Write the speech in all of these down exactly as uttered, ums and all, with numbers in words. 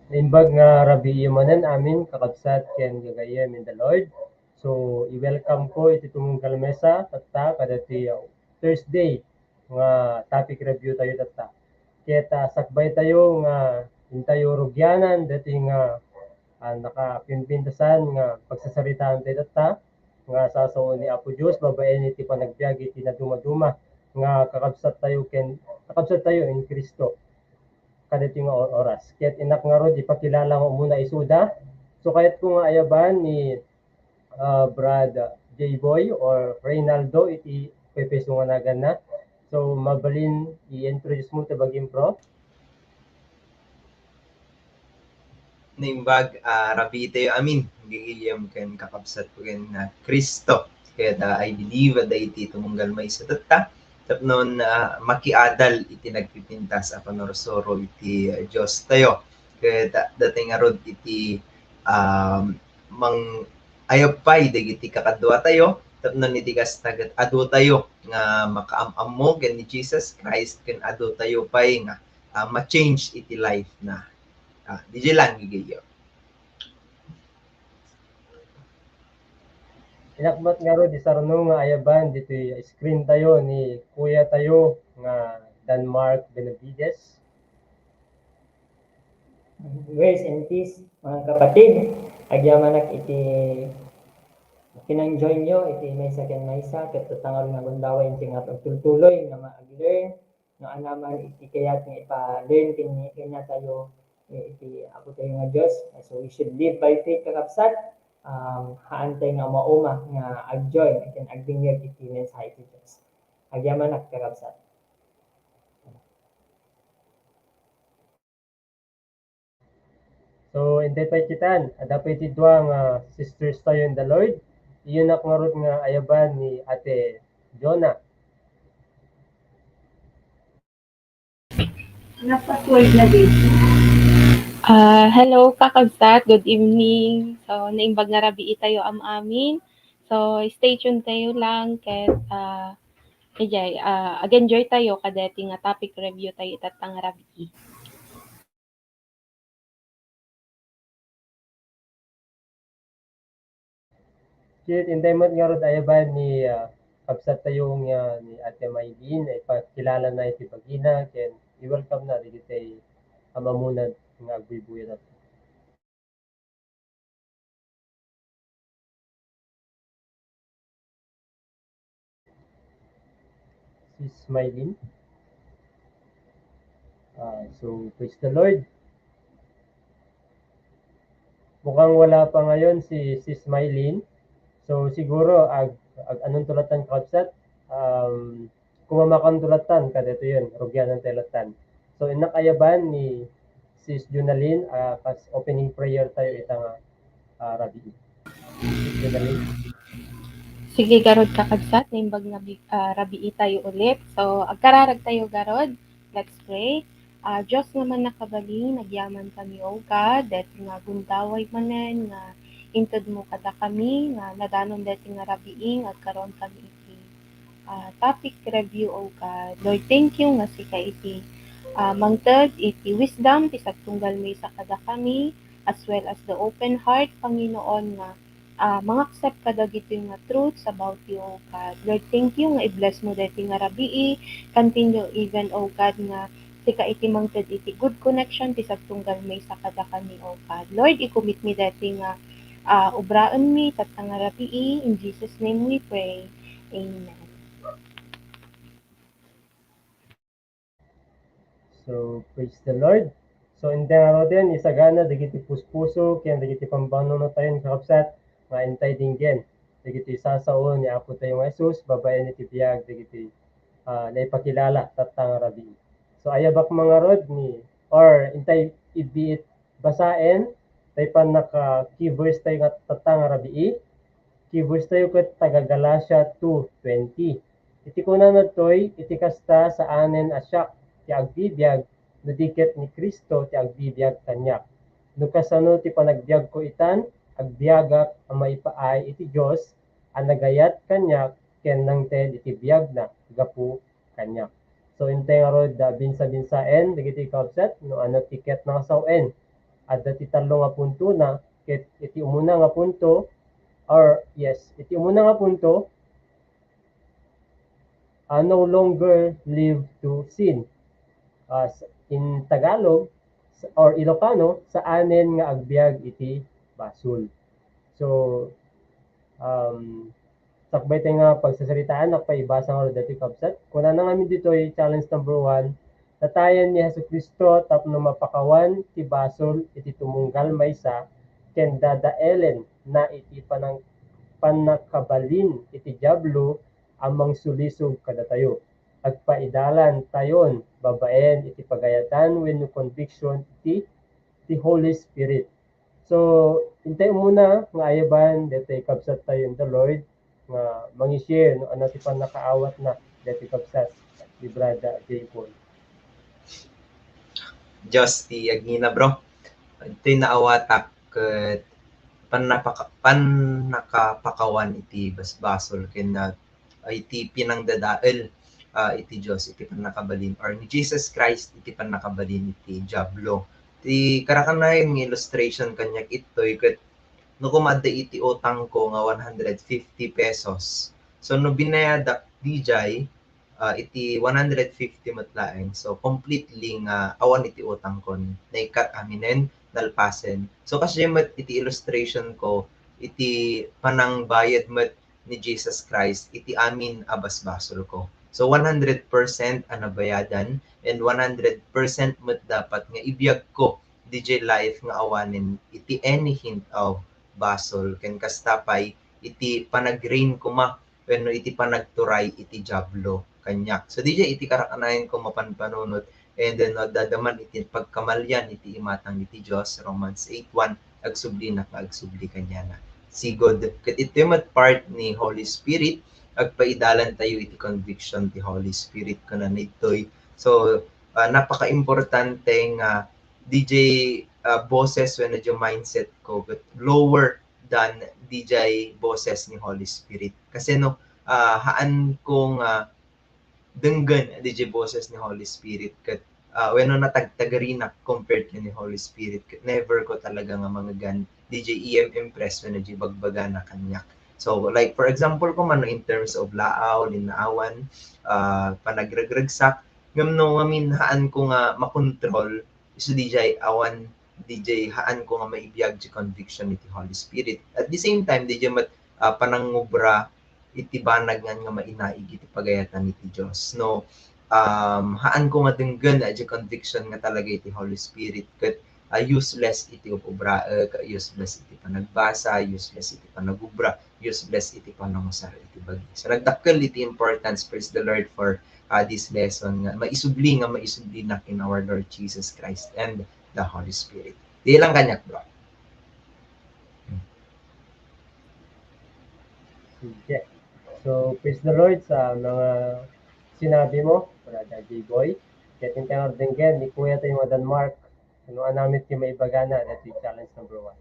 Naimbag nga rabii manen amin, kakabsat ken gagayyem in the Lord. So, i-welcome ko iti tumunggal mesa tatta kadati, uh, Thursday nga topic review tayo tatta. Ket, uh, sakbay tayo nga intayo rugianan dati nga, uh, nakapimpintasan nga pagsasaritaan tayo tatta nga sasao ni Apo Dios babaen iti panagbiag iti nadumaduma nga kakabsat tayo ken kakabsat tayo in Cristo kadaytoy nga or-, oras. Ket innak ngarud ipakilala nga umuna isuda. So, kayatko nga ayaban ni, ah, Brad J Boy or Reynaldo iti paypayso nga naganna. So, mabalin i-introduce mo ti bagim, bro? Naimbag, ah, rabii tayo amin, gagayyem ken kakabsat ken, ah, Cristo. Ket, ah, I believe, adda iti tumunggal maysa tatta, tapno, ah, makiadal iti nagpipintas a pannursuro iti, ah, Dios tayo. Ket, ah, dati ngarud iti, um, mang-ayab pay dagiti kakadua tayo, tapno iti kasta ket adu tayo nga makaam-ammo ken ni Jesus Christ, ken adu tayo pay nga, ah, ma-change iti life na. Ah, diay lang, gagayyem. Innak met ngarud isarno nga ayaban ditoy screen tayo ni kuya tayo nga Denmark Benavides. Grace and peace, mga kapatid. Agyamanak iti kinanjoy nyo iti maysa ken maysa, ket tatta ngarud nga gundaway iti nga pagtultuloy nga ma-learn no anaman iti kayat nga ipa-learn ken-, kaniatayo, eh, iti Apo tayo nga Dios. So, we should live by faith, kakabsat. Um, haantay nga umauma nga ag-join ken agdengngeg iti mensahe ti Dios. Agyamanak, kakabsat. So, intay pay kitan, adda pay ti dua nga sisters tayo in the Lord. Iyanak ngarud nga ayaban ni Ate Jonah. Napa-forward na din. Ah, hello, kakabsat. Good evening. So, naimbag nga rabii tayo am-amin. So, stay tuned tayo lang ket, ah, idiay, ah, ag-enjoy tayo kadaytoy nga topic review tayo itatta nga rabii. Ket intay met ngarud ayaban ni, ah, kabsat tayo nga ni Ate Maylin, ay pakilala na iti bagina, ken i-welcome na dagiti am-amuna nga agbuybuya tatta. Sis Mylene. Ah, so, praise the Lord. Mukhang wala pa ngayon si Sis Mylene. So, siguro, ag-, ag-, anong tulatan, kabsat? Um, kumamakan tulatan, kadaytoy, rugianan tayo latan. So, innak ayaban ni Sis Junalyn, ah, kas opening prayer tayo ita nga, ah, rabii. Sis Junalyn. Sige, garud, kakabsat, naimbag nga bi-, ah, rabii tayo ulit. So, agkararag tayo, garud. Let's pray. Ah, Dios nga mannakabalin, agyaman kami, O God, daytoy nga gundaway manen nga inted mo kadakami, nga nadanon daytoy nga rabii, nga agkaroon kami iti ah, topic review, O God. Lord, thank you nga sika iti, ah, mangted iti wisdom ti sagtunggal maysa kadakami, as well as the open heart, Panginoon, nga, ah, mangaccept kadagitoy nga truths about you, O God. Lord, thank you nga i-bless mo daytoy nga rabii. Continue even, O God, nga sika iti mangted iti good connection ti sagtunggal maysa kadakami, O God. Lord, i-commit mi daytoy nga, ah, obraenmi, tatta nga rabii. In Jesus' name we pray. Amen. So, praise the Lord. So, intay ngaruden, isagana dagiti puspuso ken dagiti pambannotayon, kakabsat, nga intay dinggen dagiti sasao ni Apo tayo nga Jesus babaen iti biag dagiti, ah, naipakilala tatta nga rabii. So, ayabak ngarud ni, or intay ibiit basaen, tay pannaka-key verse tayo nga tatta nga rabii. Key verse tayo ket taga Galacia two twenty. Iti kunana ditoy, iti kasta, saanen a siak ti agbibiag, no di ket ni Cristo ti agbibiag kaniak. No kasano ti panagbiagko itan, agbiagak a maipaay iti Dios a nagayat kaniak ken nangted iti biagna gapu kaniak. So, intay ngarud, ah, binsa-binsaen dagiti kabsat, no ania ti ket nga sawen. Adda ti tallo nga puntona, ket iti umuna nga punto, or yes, iti umuna nga punto, ah, no longer live to sin. Ah, s-, in Tagalog s-, or Ilocano, saanen nga agbiag iti basol. So, um, sakbay tayo nga pagsasaritaan, agpaibasa nga dati kabsat. Kunana ngamin ditoy, challenge number one, natayen ni Jesu-Cristo tapno mapakawan ti basol iti tumunggal maysa ken dadaelen na iti panang-, pannakabalin iti Diablo a mangsulisog kadatayo. Agpaidalan tayon babaen iti pagayatan wenno conviction iti, ti Holy Spirit. So, intay umuna nga ayaban, detoy kabsat tayo in the Lord, nga mangi-share no ania ti pannakaawatna, detoy kabsat ni Brother J Paul. Just ti agngina, bro. Itoy naawatak ket pannapaka-, pannakapakawan iti basbasol ken, ah, iti pinangdadael, ah, iti Dios iti pannakabalin, or ni Jesus Christ iti pannakabalin iti Diablo. Ti karakanayon nga illustration kaniak itoy ket no kumadda iti utangko nga one hundred fifty pesos. So, no binayadak dijay, ah, iti one hundred fifty met laeng. So, completely nga awan iti utangkon. Naikkat aminen, nalpasen. So, kasdiay met iti illustration ko, iti panangbayad met ni Jesus Christ iti amin a basbasolko. So, one hundred percent a nabayadan and one hundred percent met dapat nga ibiagko dijay life nga awanen iti any hint of basol ken kasta pay iti panag-reign koma wenno iti panagturay iti Diablo kaniak. So, dijay iti karakanayon ko mapanpanunot, and then, no, dadaman iti pagkamalian iti imatang iti Dios, Romans eight one, agsublinak nga agsubli kaniana. Sigud, ket iti met part ni Holy Spirit, agpaidalan tayo iti conviction ti Holy Spirit kunana ditoy. So, ah, napakaimportante nga dijay, ah, boses wenno dijay mindset ko, ket lower than dijay boses ni Holy Spirit. Kasi no, ah, haan ko nga denggen dijay boses ni Holy Spirit ket, ah, wenno natagtagarinak compared ken ni Holy Spirit ket never ko talaga nga mangegan dijay iyam impress wenno dijay bagbagana kaniak. So, like, for example, koma no in terms of laaw, linnaawan, ah, panagregragsak, ngem no ngamin haan ko nga makontrol, isu dijay awan dijay haan ko nga maibiag ti conviction iti Holy Spirit. At the same time, dijay met, ah, panangubra iti banag ngan nga mainaig iti pagayatan iti Dios. No, um, haan ko nga denggen dijay conviction nga talaga iti Holy Spirit ket, ah, useless iti ub-ubraek, useless iti panagbasa, useless iti panagubra, useless iti panangusar iti bagi. So, nagdakkel iti importance, praise the Lord for, ah, this lesson nga maisubli, nga maisublinak in our Lord Jesus Christ and the Holy Spirit. Di lang kaniak, bro. Sige. So, praise the Lord sa mga sinabi mo, Brother J-Boy. Ket intay nga denggen ni Kuya tayo nga Denmark, ano anamit ti maibagana dati challenge number one.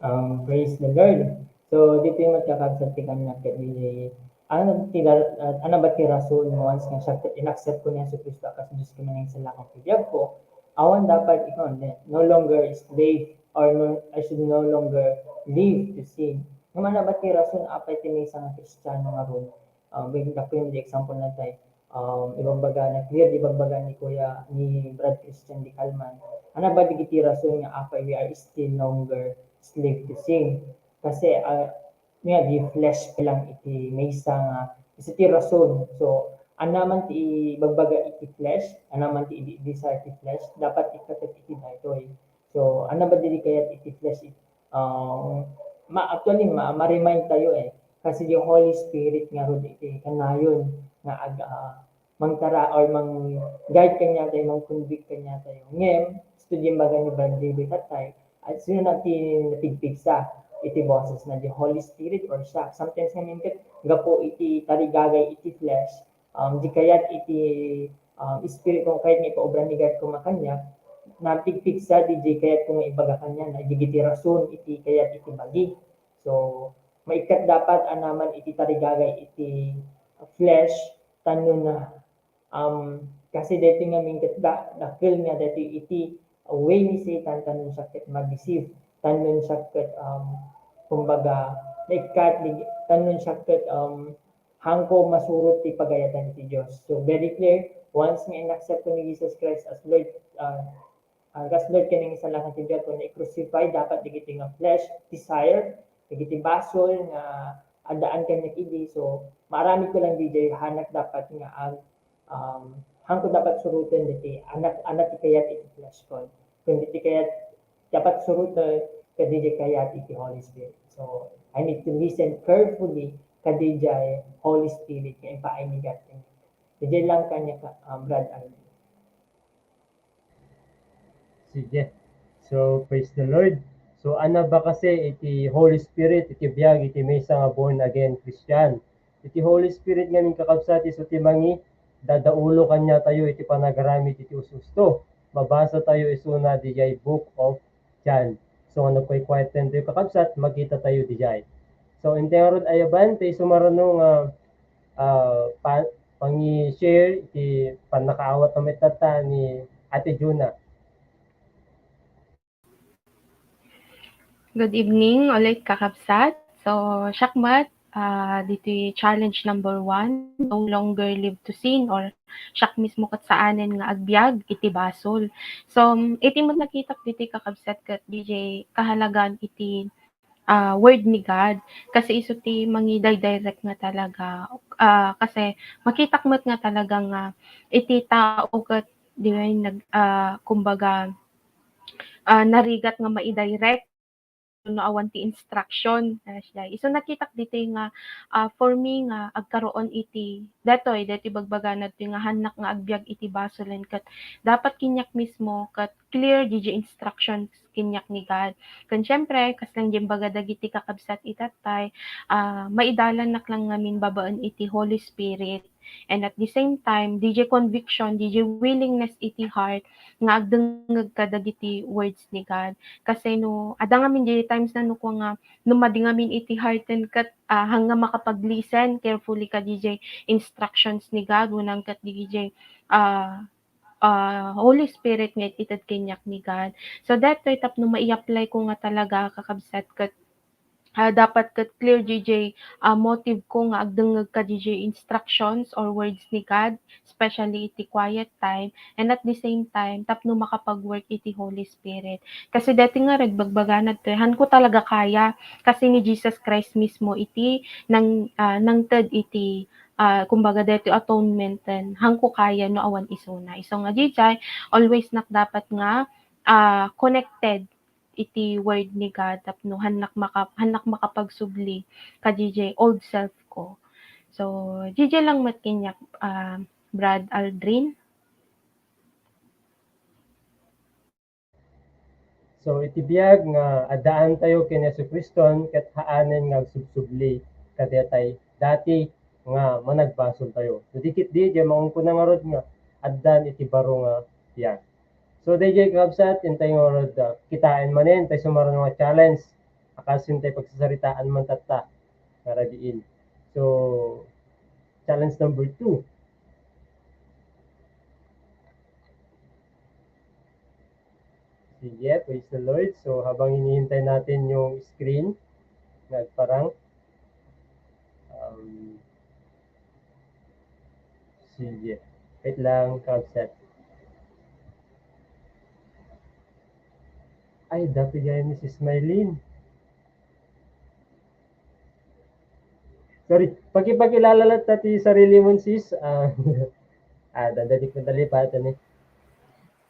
Um, praise the Lord. So, ditoy met kakabsat ti kaniak ket dijay, ano ti ra-, ah, ano ba ti rason nga once nga siak ket inaccept ko ni Jesu-Cristo a kas Dios ken Mangisalakan ti biag ko, awan dapat ikaw, ne-, no longer slave, or no, I should no longer live to sin. Ngem ano ba ti rason apay ti maysa nga Kristiano ngarud? Ah, may, dakkel ti example na tayo. Um, ibagbaga na, clear di ibagbaga ni Kuya, ni Brad Christian Di Calman. Ano ba dagiti rason nga apay we are still longer slave to sin? Kasi, ah, nga di flesh pa lang iti maysa nga, isu ti rason. So, anaman ti ibagbaga iti flesh, anaman ti i-desire ti flesh, dapat ikkatet iti daytoy. So, ano ba diri kayat iti flesh? Ah, ma-, actually, ma-, ma-remind tayo eh. Kasi di Holy Spirit ngarud iti kanayon nga ag-, ah, mangtara or mang-guide kaniatayo, mang-convict kaniatayo. Ngem, isu ti imbaga ni Brad David Tatay, at sino na ti napigpigsa iti boses na di Holy Spirit or siya? Sometimes ngamin ket gapu iti tarigagay iti flesh, um, di kayat iti, um, Espiritu kayat nga ipaubra ni God koma kaniak, napigpigsa di, di kayat ko nga ibaga kaniana, di, di rason iti kayat iti bagi. So, maikkat dapat anaman iti tarigagay iti flesh, tanno na, um, kasi daytoy ngamin ket da-, dakkel nga daytoy iti way ni Satan, ta no siak ket ma-deceive, ta no siak ket, um, kumbaga, naikkat, di-, ta no siak ket, um, haanko masurot ti pagayatan ti Dios. So, very clear, once nga in-accept ko ni Jesus Christ as Lord, ah, ah, as Lord ken Nangisalakan ti Dios, ken i-crucify dapat dagiti nga flesh desire, dagiti basol nga addaan kaniak idi. So, maaramid ko lang diay, haanak dapat nga ag-, um, haanko dapat suroten dagiti anak, anak ti kayat iti flesh ko. Kundi ti kayat dapat suroten, kadi diay kayat iti Holy Spirit. So, I need to listen carefully kadi diay Holy Spirit nga impaay ni God. Diay lang kaniak, um, Brad Alvin. Sige. So, praise the Lord. So, ania ba kasi iti Holy Spirit, iti biag iti maysa nga born again Christian? Iti Holy Spirit ngamin, kakabsat, isu ti mangidadaulo kaniatayo iti panagaramid iti us-usto. Mabasa tayo isuna diay Book of John. So, nga nagkuy-quiet time tayo, kakabsat, makita tayo diay. So, intay ngarud, ayaban, tay sumarano nga, ah, pa-, pangi-share iti pannakaawat a met tatta ni Ate Juna. Good evening ulit, kakabsat. So, siak met, ah, ditoy challenge number one, no longer live to sin, or siak mismo ket saanen nga agbiag iti basol. So, iti met nakitak ditoy, kakabsat, ket diay kahalagan iti, ah, word ni God. Kasi isu ti mangididirect nga talaga. Ah, kasi makitak met nga talaga nga iti tao ket di nag-, ah, kumbaga, ah, narigat nga maidirect no awan ti instruction. Ah, siya. Isu nakitak ditoy nga, ah, for me nga agkaroon iti datoy, datoy bagbagana ditoy nga haanak nga agbiag iti basolen ket dapat kaniak mismo ket clear diay instructions kaniak ni God. Ken siempre, kas lang diay imbaga dagiti kakabsat itattay, ah, maidalannak lang ngamin babaen iti Holy Spirit. And at the same time, diay conviction, diay willingness iti heart nga agdengngeg kadagiti words ni God. Kasi no, adda ngamin diay times na no kua nga, no madi ngamin iti hearten ket, ah, haan nga makapag-listen carefully kadiay instructions ni God, wenno ket diay, ah, ah, Holy Spirit nga it-ited kaniak ni God. So, datoy tapno mai-apply ko nga talaga, kakabsat, ket ah, dapat ket clear diay, ah, motive ko nga agdengngeg kadiay instructions or words ni God, especially iti quiet time, and at the same time, tapno makapag-work iti Holy Spirit. Kasi dati nga, Red, bagbagana ditoy, haan ko talaga kaya. Kasi ni Jesus Christ mismo iti nang-, ah, nangted iti, ah, kumbaga, dati atonement, then haan ko kaya no awan isuna. Isu nga diay, always nak dapat nga, ah, connected iti word ni God tapno hannak maka-, hannak makapagsubli kadiay old self ko. So, diay lang met kaniak, ah, Brad Aldrin. So, iti biag nga addaan tayo ken Jesu-Cristo, ket haanen nga agsubsubli kadaytay dati nga managbasol tayo. So, di ketdi, diay makunkuna ngarud nga addan iti baro nga biag. So, daydiay, kakabsat, intay ngarud, ah, kitaen manen, tay sumarano nga challenge. A kas intay pagsasaritaan man tatta nga rabiin. So, challenge number two. Sige, praise the Lord. So, habang hinihintay natin yung screen, nagparang, um, sige. Wait lang, kakabsat. Ay, dati gaya ni Sis Mylene. Sorry, pakipakilala latta ti sarili mo, sis. Ah, ah, dadali ko, dalipatan eh.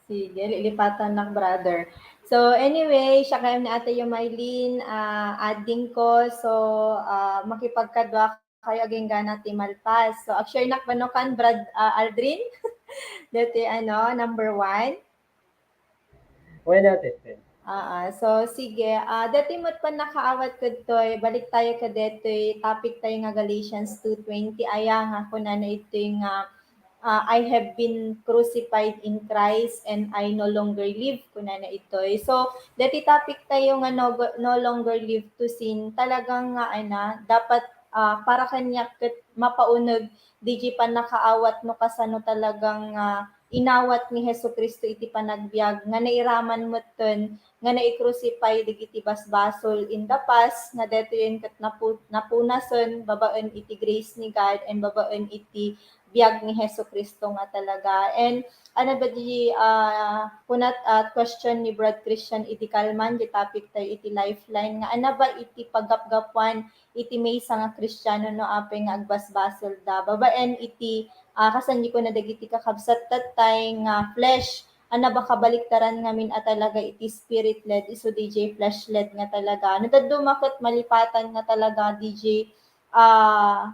Sige, lilipatannak, brother. So, anyway, siak ngamin ni Ate Mylene, ah, adding ko. So, ah, makipagkaduakayo agingga ti malpas. So, ag-share nak wenno kan, Brad, ah, Aldrin? Dati, ano, number one. Why not, Ethel? Ah, ah. So, sige. Ah, dati met pannakaawat ko ditoy, balik tayo kadetoy topic tayo nga Galatians two twenty. Aya nga kunana itoy nga, ah, "I have been crucified in Christ and I no longer live," kunana itoy. So, dati topic tayo nga no, no longer live to sin, talagang nga, ana, dapat, ah, para kaniak ket mapauneg, diay pannakaawat no kasano talagang, ah, inawat ni Jesu-Cristo iti panagbiag, nga nairaman metten nga naikrucify dagiti basbasol in the past, nga detoyen ket napu-, napunasen babaen iti grace ni God and babaen iti biag ni Jesu-Cristo nga talaga. And ano ba di, ah, kunat at question ni Brad Christian idi kalman di topic tayo iti Lifeline nga ano ba iti paggapgapuan iti maysa nga Kristiano no apay nga agbasbasolda. Babaen iti, ah, kasandiay kuna dagiti kakabsat tattay nga flesh, ano ba kabaliktaran ngamin a talaga iti spirit-led, isu D J flesh-led nga talaga. No dadduma ket malipatan nga talaga D J, ah,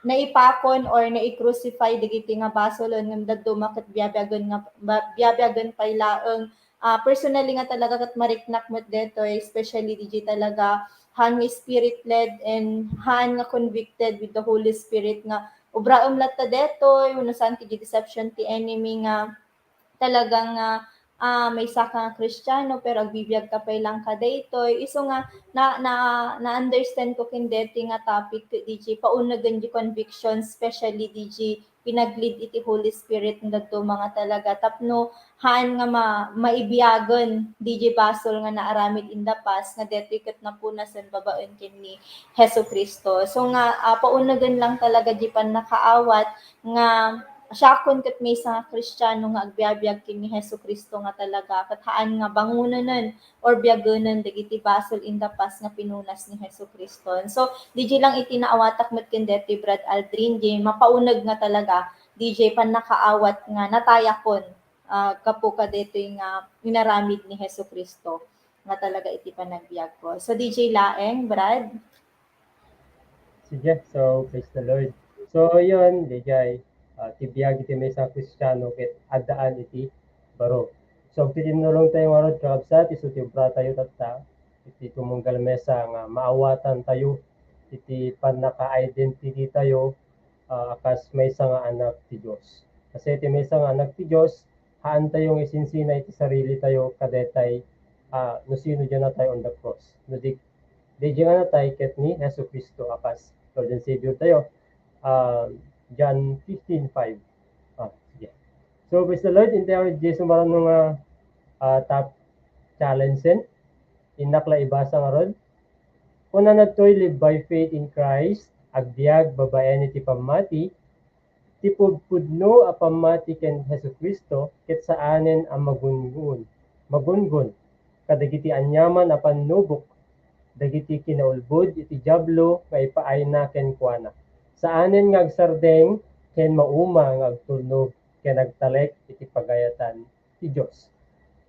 naipakon or naikrucify dagiti nga basolon ngem dadduma ket biabiagen nga ba-, biabiagen pay laeng. Ah, personally nga talaga ket mariknak met detoy, especially D J talaga haan nga spirit-led and haan nga convicted with the Holy Spirit nga obraem latta detoy, wenno saan ti deception ti enemy nga talagang, ah, ah, maysa ka nga Kristiano pero agbibiag ka pay laeng kadaytoy. Isu nga na, na, na-understand ko ken deti nga topic ket D J, paunegen di conviction, especially D J, pinag-lead iti Holy Spirit nga dadduma nga talaga tapno haan nga ma-, maibiagen D J basol nga naaramid in the past nga detoy ket napunasen babaen ken ni Jesu-Cristo. So nga, ah, paunegen lang talaga di pannakaawat nga siakon ket maysa nga Kristiano nga agbiabiag ken ni Jesu-Cristo nga talaga ket haan nga bangonenen or biagenen dagiti basol in the past nga pinunas ni Jesu-Cristo. So, D J lang iti naawatak met ken deti Brad Aldrin, di mapauneg nga talaga, D J, pannakaawat nga natayakon, ah, gapu kadetoy nga inaramid ni Jesu-Cristo nga talaga iti panagbiagko. So, D J laeng, Brad? Sige, so praise the Lord. So, yun, D J, ah, ti biag iti maysa a Kristiano ket addaan iti baro. So, agtitimnulong tayo ngarud, kakabsat, isu ti obra tayo tatta, iti tumunggal maysa nga maawatan tayo iti pannaka-identity tayo, ah, a kas maysa nga anak ti Dios. Kasi iti maysa nga anak ti Dios, haan tayo nga isinsina iti sarili tayo kadetay, ah, no sino diay natay on the cross. No di, di diay nga natay ket ni Jesu-Cristo a kas Lord and Savior tayo. Ah, John fifteen five. Ah, sige. So, praise the Lord. Intayo ni Jesu marano nga, ah, top challenge-en. Innak la ibasa ngarud. Kunana ditoy, "Live by faith in Christ," agbiag babaen iti pammati, ti pudpudno a pammati ken Jesu-Cristo ket saanen a magungon, magungon kadagiti aniaman a pannubok dagiti kinaulbod iti Diablo nga ipaayna kenkuana. Saanen nga agsardeng ken mauma nga agtulnog ken agtalek iti pagayatan ti Dios.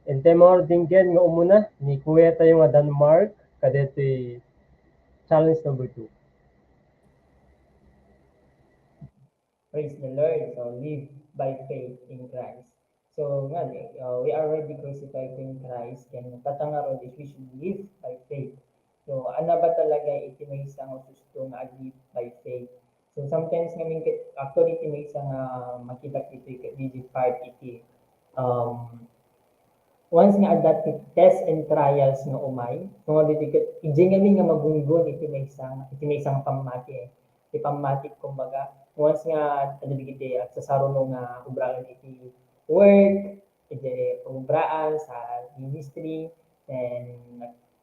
Intayo nga denggen nga umuna ni kuya tayo nga Denmark, kadetoy challenge number two. Praise the Lord. So, live by faith in Christ. So, nga, uh, we are already crucified in Christ, ken tatta ngarud, if we should live by faith. So, ano ba talaga iti maysa nga ususto nga ag-live by faith? So, sometimes ngamin ket, actually, iti maysa nga makitak iti, ket D J part iti, um, once nga adda ti test and trials nga umay, so, nga ditoy ket, idiay ngamin nga magungon iti maysa, iti maysa nga pammati, eh. Ti pammati, kumbaga, once nga adda dagiti agsasaruno nga ubraen iti work, iti pag-ubraan, sa ministry, then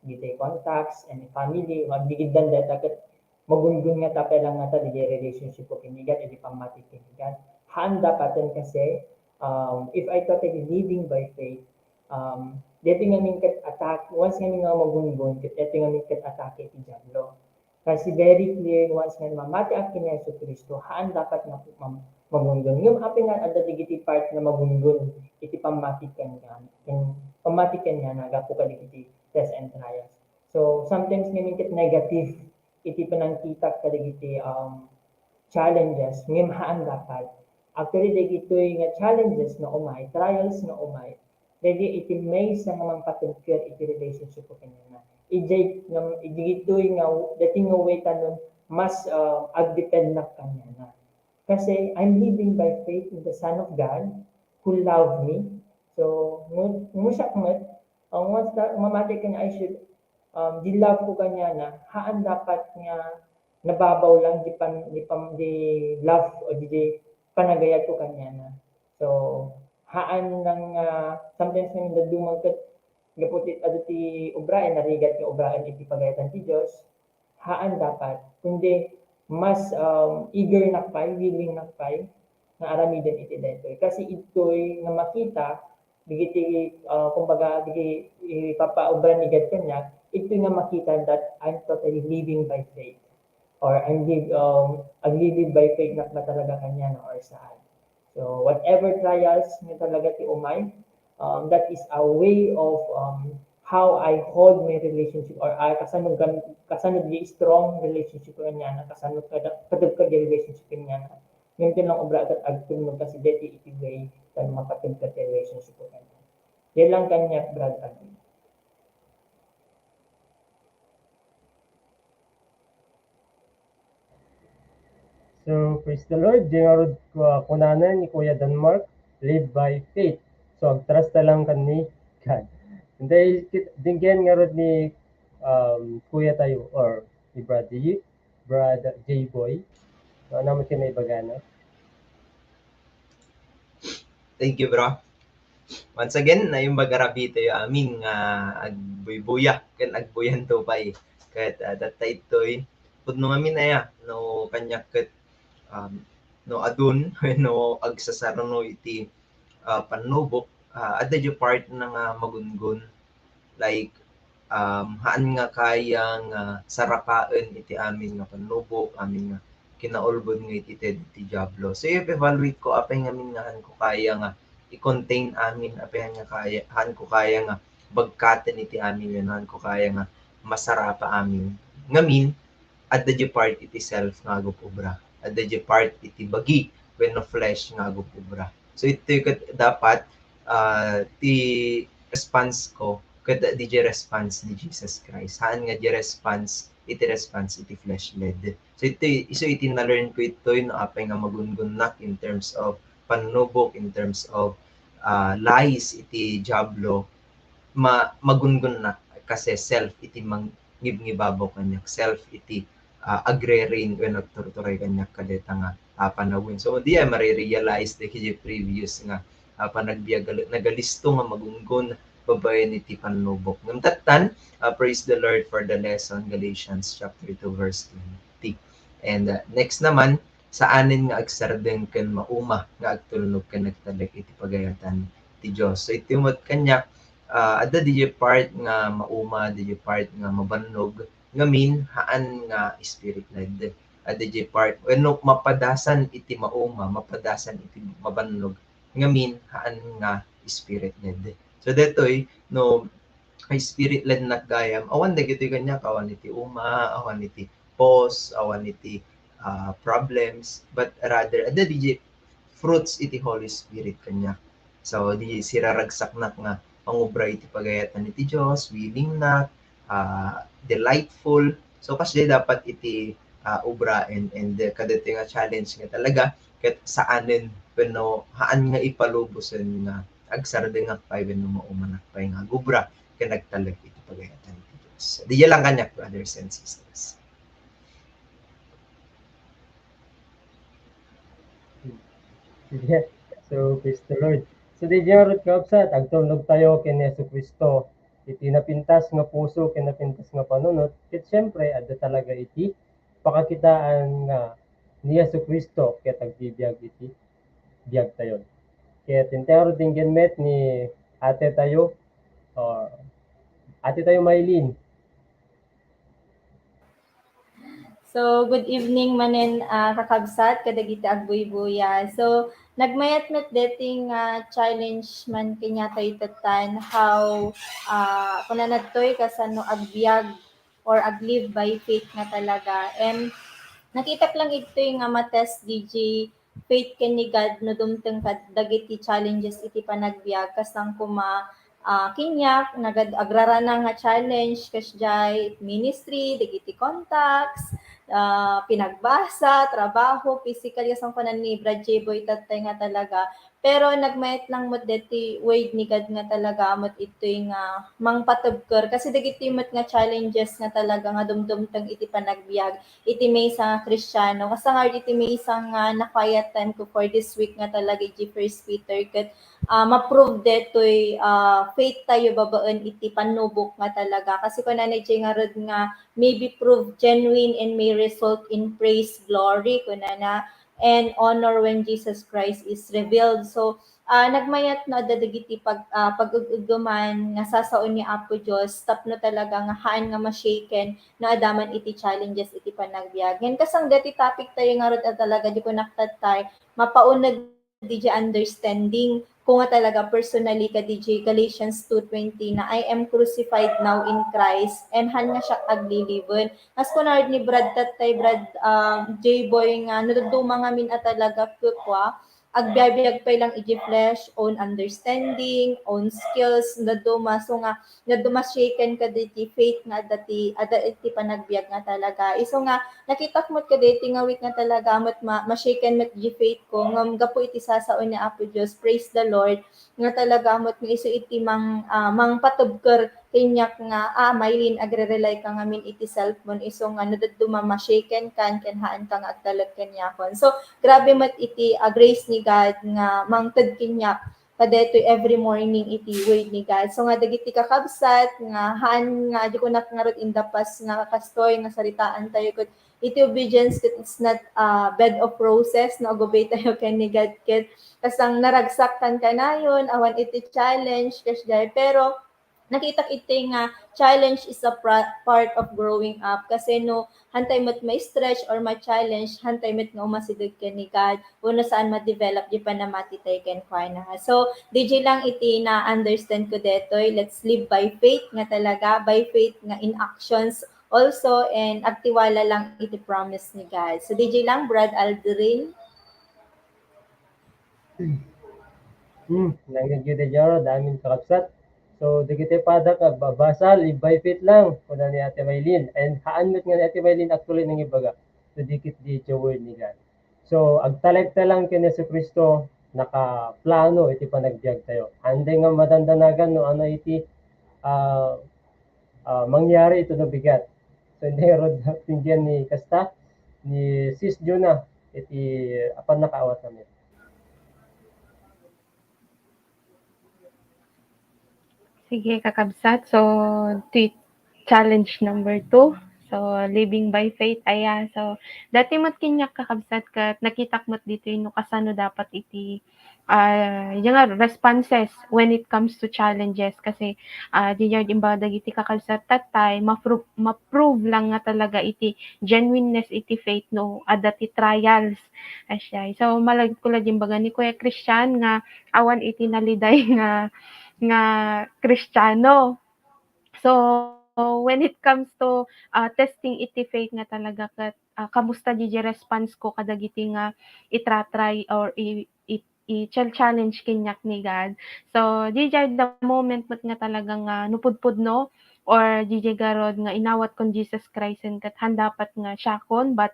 dagiti contacts and family, agdigiddan dayta ket magungon nga ta, pay lang nga ta, dagiti relationship ko ken ni God, iti pammati ken ni God. Haan dapaten kasi, um, if I totally living by faith, um, daytoy ngamin ket attack, once ngamin nga magungon, ket daytoy ngamin ket atake ti Diablo. Kasi very clear, once nga mamati ak ken ni Jesu-Cristo, haan dapat nga mam-, magungon. Ngem apay nga adda dagiti part nga magungon iti pammati kaniana, ken pammati kaniana gapu kadagiti test and trials. So, sometimes ngamin ket negative iti panangkitak kadagiti, um, challenges, ngem haan dapat. Actually, dagitoy nga challenges nga umay, trials nga umay, dagiti iti maysa nga mangpatengker iti relationship ko kaniana. Idiay nga, dagitoy nga, dagiti nga way tanon mas, ah, agdependnak kaniana. Kasi I'm living by faith in the Son of God who loved me. So, mu-, mu siak met, ang once na mamati ken I should, um, di love ko kaniana, haan dapat nga nababaw lang di pan-, di pam-, di love o di, di panagayat ko kaniana. So, haan lang, ah, sometimes nga dadduma ket gapu ti, adu ti obraen, narigat nga obraen iti pagayatan ti Dios, haan dapat, kundi mas, um, eager nak pay, willing nak pay, nga aramiden iti daytoy. Kasi itoy nga makita, dagiti, ah, kumbaga, dagiti ipapaubra ni God kaniak, itoy nga makita that I'm totally living by faith. Or I'm live, um, aglilive by faith nak ba talaga kaniana or saan. So, whatever trials nga talaga ti umay, um, that is a way of, um, how I hold my relationship or, ah, kasano gan-, kasano di strong relationship ko kaniana, kasano kada, kadagkad di relationship kaniana. Ngem ti lang obra ket agtulnog kasi deti iti way tan mapateg ket ti relationship ko kaniana. Yan lang kaniak, Brad Alvin. So, praise the Lord. Di ngarud, uh, kunana ni Kuya Denmark, "Live by faith." So, agtrust ta lang ken ni God. And then, kit-, dinggen ngarud ni, um, Kuya tayo or ni Brad Yi-, Brad J-Boy. No, ano man kinaibaga na? Thank you, bro. Once again, naimbag a rabii tayo amin nga agbuybuya ken agbuyanto pay. Ket, ah, datta ittoy, pudno ngamin aya, no kaniak ket, um, no adun wenno agsasarno iti, ah, pannubok, ah, adda diay part na nga magungon. Like, um, haan nga kaya nga sarapaen iti amin nga pannubok, amin nga kinaulbod nga iti ted ti Diablo. So, if evaluate ko, apay ngamin nga haan ko kaya nga i-contain amin, apay haan nga kaya, haan ko kaya nga bagkaten iti amin, wenno haan ko kaya nga masarapa amin. Ngamin, adda diay part iti self nga agub-obra. Adda diay part iti bagi wenno flesh nga agub-obra. So, itoy ket dapat, ah, ti response ko ket diay response ni Jesus Christ. Haan nga diay response iti response iti flesh-led. So, itoy, isu iti na-learn ko itoy, no, apay nga magungonnak in terms of pannubok, in terms of, ah, lies iti Diablo, ma-, magungonnak kasi self iti mang-, ngibngibabaw kaniak, self iti, ah, agre-reign wenno agturturay kaniak kadayta nga, ah, panawen. So, diay mare-realize dagiti previous nga, ah, panagbiag, gal-, nagalisto nga magunggon babaen iti pannubok. Ngem tattan, ah, praise the Lord for the lesson, Galatians chapter two, verse twenty. And, ah, next naman, saanen nga agsardeng ken mauma nga agtulnog ken nagtalek iti pagayatan ti Dios. So, iti met kaniak, ah, adda diay part nga mauma, diay part nga mabannog, ngamin haan nga spirit-led. Adda diay part, wenno mapadasan iti mauma, mapadasan iti mabannog, ngamin haan nga spirit-led. So, daytoy, no, spirit-led nak gayam, awan dagitoy kaniak, awan iti uma, awan iti pos, awan iti, ah, problems, but rather, adda diay fruits iti Holy Spirit kaniak. So, diay siraragsaknak nga pangubra iti pagayatan iti Dios, willing nak, ah, delightful. So, kasdiay dapat iti, ah, ubraen, and, uh, kadaytoy nga challenge nga talaga ket saanen wenno haan nga ipalubosen nga agsardengak pay wenno maumanak pay nga agubra ken nagtalek iti pagayatan ti Dios. Diay lang kaniak, brothers and sisters. Sige. So, praise the Lord. So, diay ngarud, kakabsat, agtulnog tayo ken Jesu-Cristo. Iti napintas nga puso ken napintas nga panunot, ket siempre, adda talaga iti pakakitaan nga ni Jesu-Cristo ket agbibiag iti biag tayon. Ket intero dinggen met ni ate tayo, ah, ate tayo Mylene. So, good evening manen, ah, kakabsat, kadagiti agbuybuya. So, nagmayat met deti nga challenge man kaniatayo tattan, how, ah, kunana ditoy, kasano agbiag or aglive by faith nga talaga. And nakitak lang itoy nga matest diay faith ken ni God no dumteng kad-, dagiti challenges iti panagbiag, kas lang koma, ah, kaniak, nagad-, agrarana nga challenge, kasdiay ministry, dagiti contacts, ah, pinagbasa, trabaho, physical, kasangkunan ni Brad J-Boy tattay nga talaga. Pero nagmayat lang met deti word ni God nga talaga met itoy nga mangpatubker. Kasi dagiti met nga challenges nga talaga nga dumdumteng iti panagbiag, iti maysa nga Kristiano. Kasangayod iti maysa nga na-quiet time ko for this week nga talaga iti First Peter ket, ah, ma-prove detoy, ah, faith tayo babaen iti pannubok nga talaga. Kasi kunana iti ngarud nga, may be proved genuine and may result in praise, glory, kunana, and honor when Jesus Christ is revealed. So, ah, nagmayat no adda dagiti pag-, ah, pag-ug-uguman nga sasaon ni Apo Dios tapno talaga nga haan nga ma-shaken no adda man iti challenges iti panagbiag. Ngem kasangga ti topic tayo ngarud a talaga, di ko naktattay, mapauneg D J understanding ko nga talaga personally ka D J Galatians two twenty na, "I am crucified now in Christ, and haan nga siak agliliwen." Kas kunarud ni Brad tattay, Brad, um, J-Boy nga, nadaduma ngamin a talaga kukua, agbiagbiag pay lang iti flesh, own understanding, own skills, nadaduma. So nga, nadaduma shaken ka diti faith nga adda ti, adda iti panagbiag nga talaga. Isu nga, nakitak met kadaytoy nga week nga talaga met ma-, ma-shaken met di faith ko ngem gapu iti sasaon ni Apo Dios, praise the Lord, nga talaga met nga isu iti mang-, ah, mangpatubker kaniak nga, ah, Mylene, agre-rely ka ngamin iti self mo, isu nga nadaduma ma-shaken kan ken haan ka nga agtalek kaniakon. So, grabe met iti, ah, grace ni God nga mangted kaniak kadaytoy every morning iti word ni God. So nga dagiti kakabsat nga haan nga adda ko ngarud in the past nga kakastoy nga saritaan tayo ket iti obedience ket it's not a bed of roses no agubay tayo ken ni God ket kasang naragsak kan kanayon awan iti challenge kasdiay pero nakitak iti nga challenge is a pra-, part of growing up kasi no hantay met ma-stretch or ma-challenge, hantay met nga umasideg ken ni God, wenno saan ma-develop di panamati tayo kenkuana. So, D J lang iti na-understand ko detoy, let's live by faith nga talaga, by faith nga in actions also, and agtiwala lang iti promise ni God. So, D J lang, Brad Aldrin. Hmm, nangngegyo daydiay, amin kakabsat. So, dagiti paddak nga agbabasa, live by faith lang, kuna ni Ate Mylene. And haan met nga ni Ate Mylene actually nangibaga. So, dikit di iti word ni God. So, agtalekta lang ken Jesu-Cristo, nakaplano iti panagbiag tayo. Andi nga madandanagan no ano iti, ah, ah, mangyari ito no bigat. So, indi ngarud tinggian ni kasta, ni Sis Juna, iti apan nakaawat namin. Sige, kakabsat. So, ti-, challenge number two. So, living by faith. Aya, so, dati met kaniak kakabsat ket nakitak met ditoy no kasano dapat iti, ah, yung nga, responses when it comes to challenges. Kasi, ah, di yard imbaga dagiti kakabsat tattay, ma-prove, ma-prove lang nga talaga iti genuineness iti faith no adda ti trials. Asya. So, malagip ko la di imbaga ni Kuya Christian nga awan iti naliday nga, nga Kristiano. So, when it comes to, ah, testing iti faith nga talaga ket, ah, kamusta di, di response ko kadagiti nga itratry or i-, i-, i-chal-, challenge kaniak ni God. So, di, di the moment met nga talaga nga napudpudno or di, di garud nga inawat kon Jesus Christ ket haan dapat nga siakon, but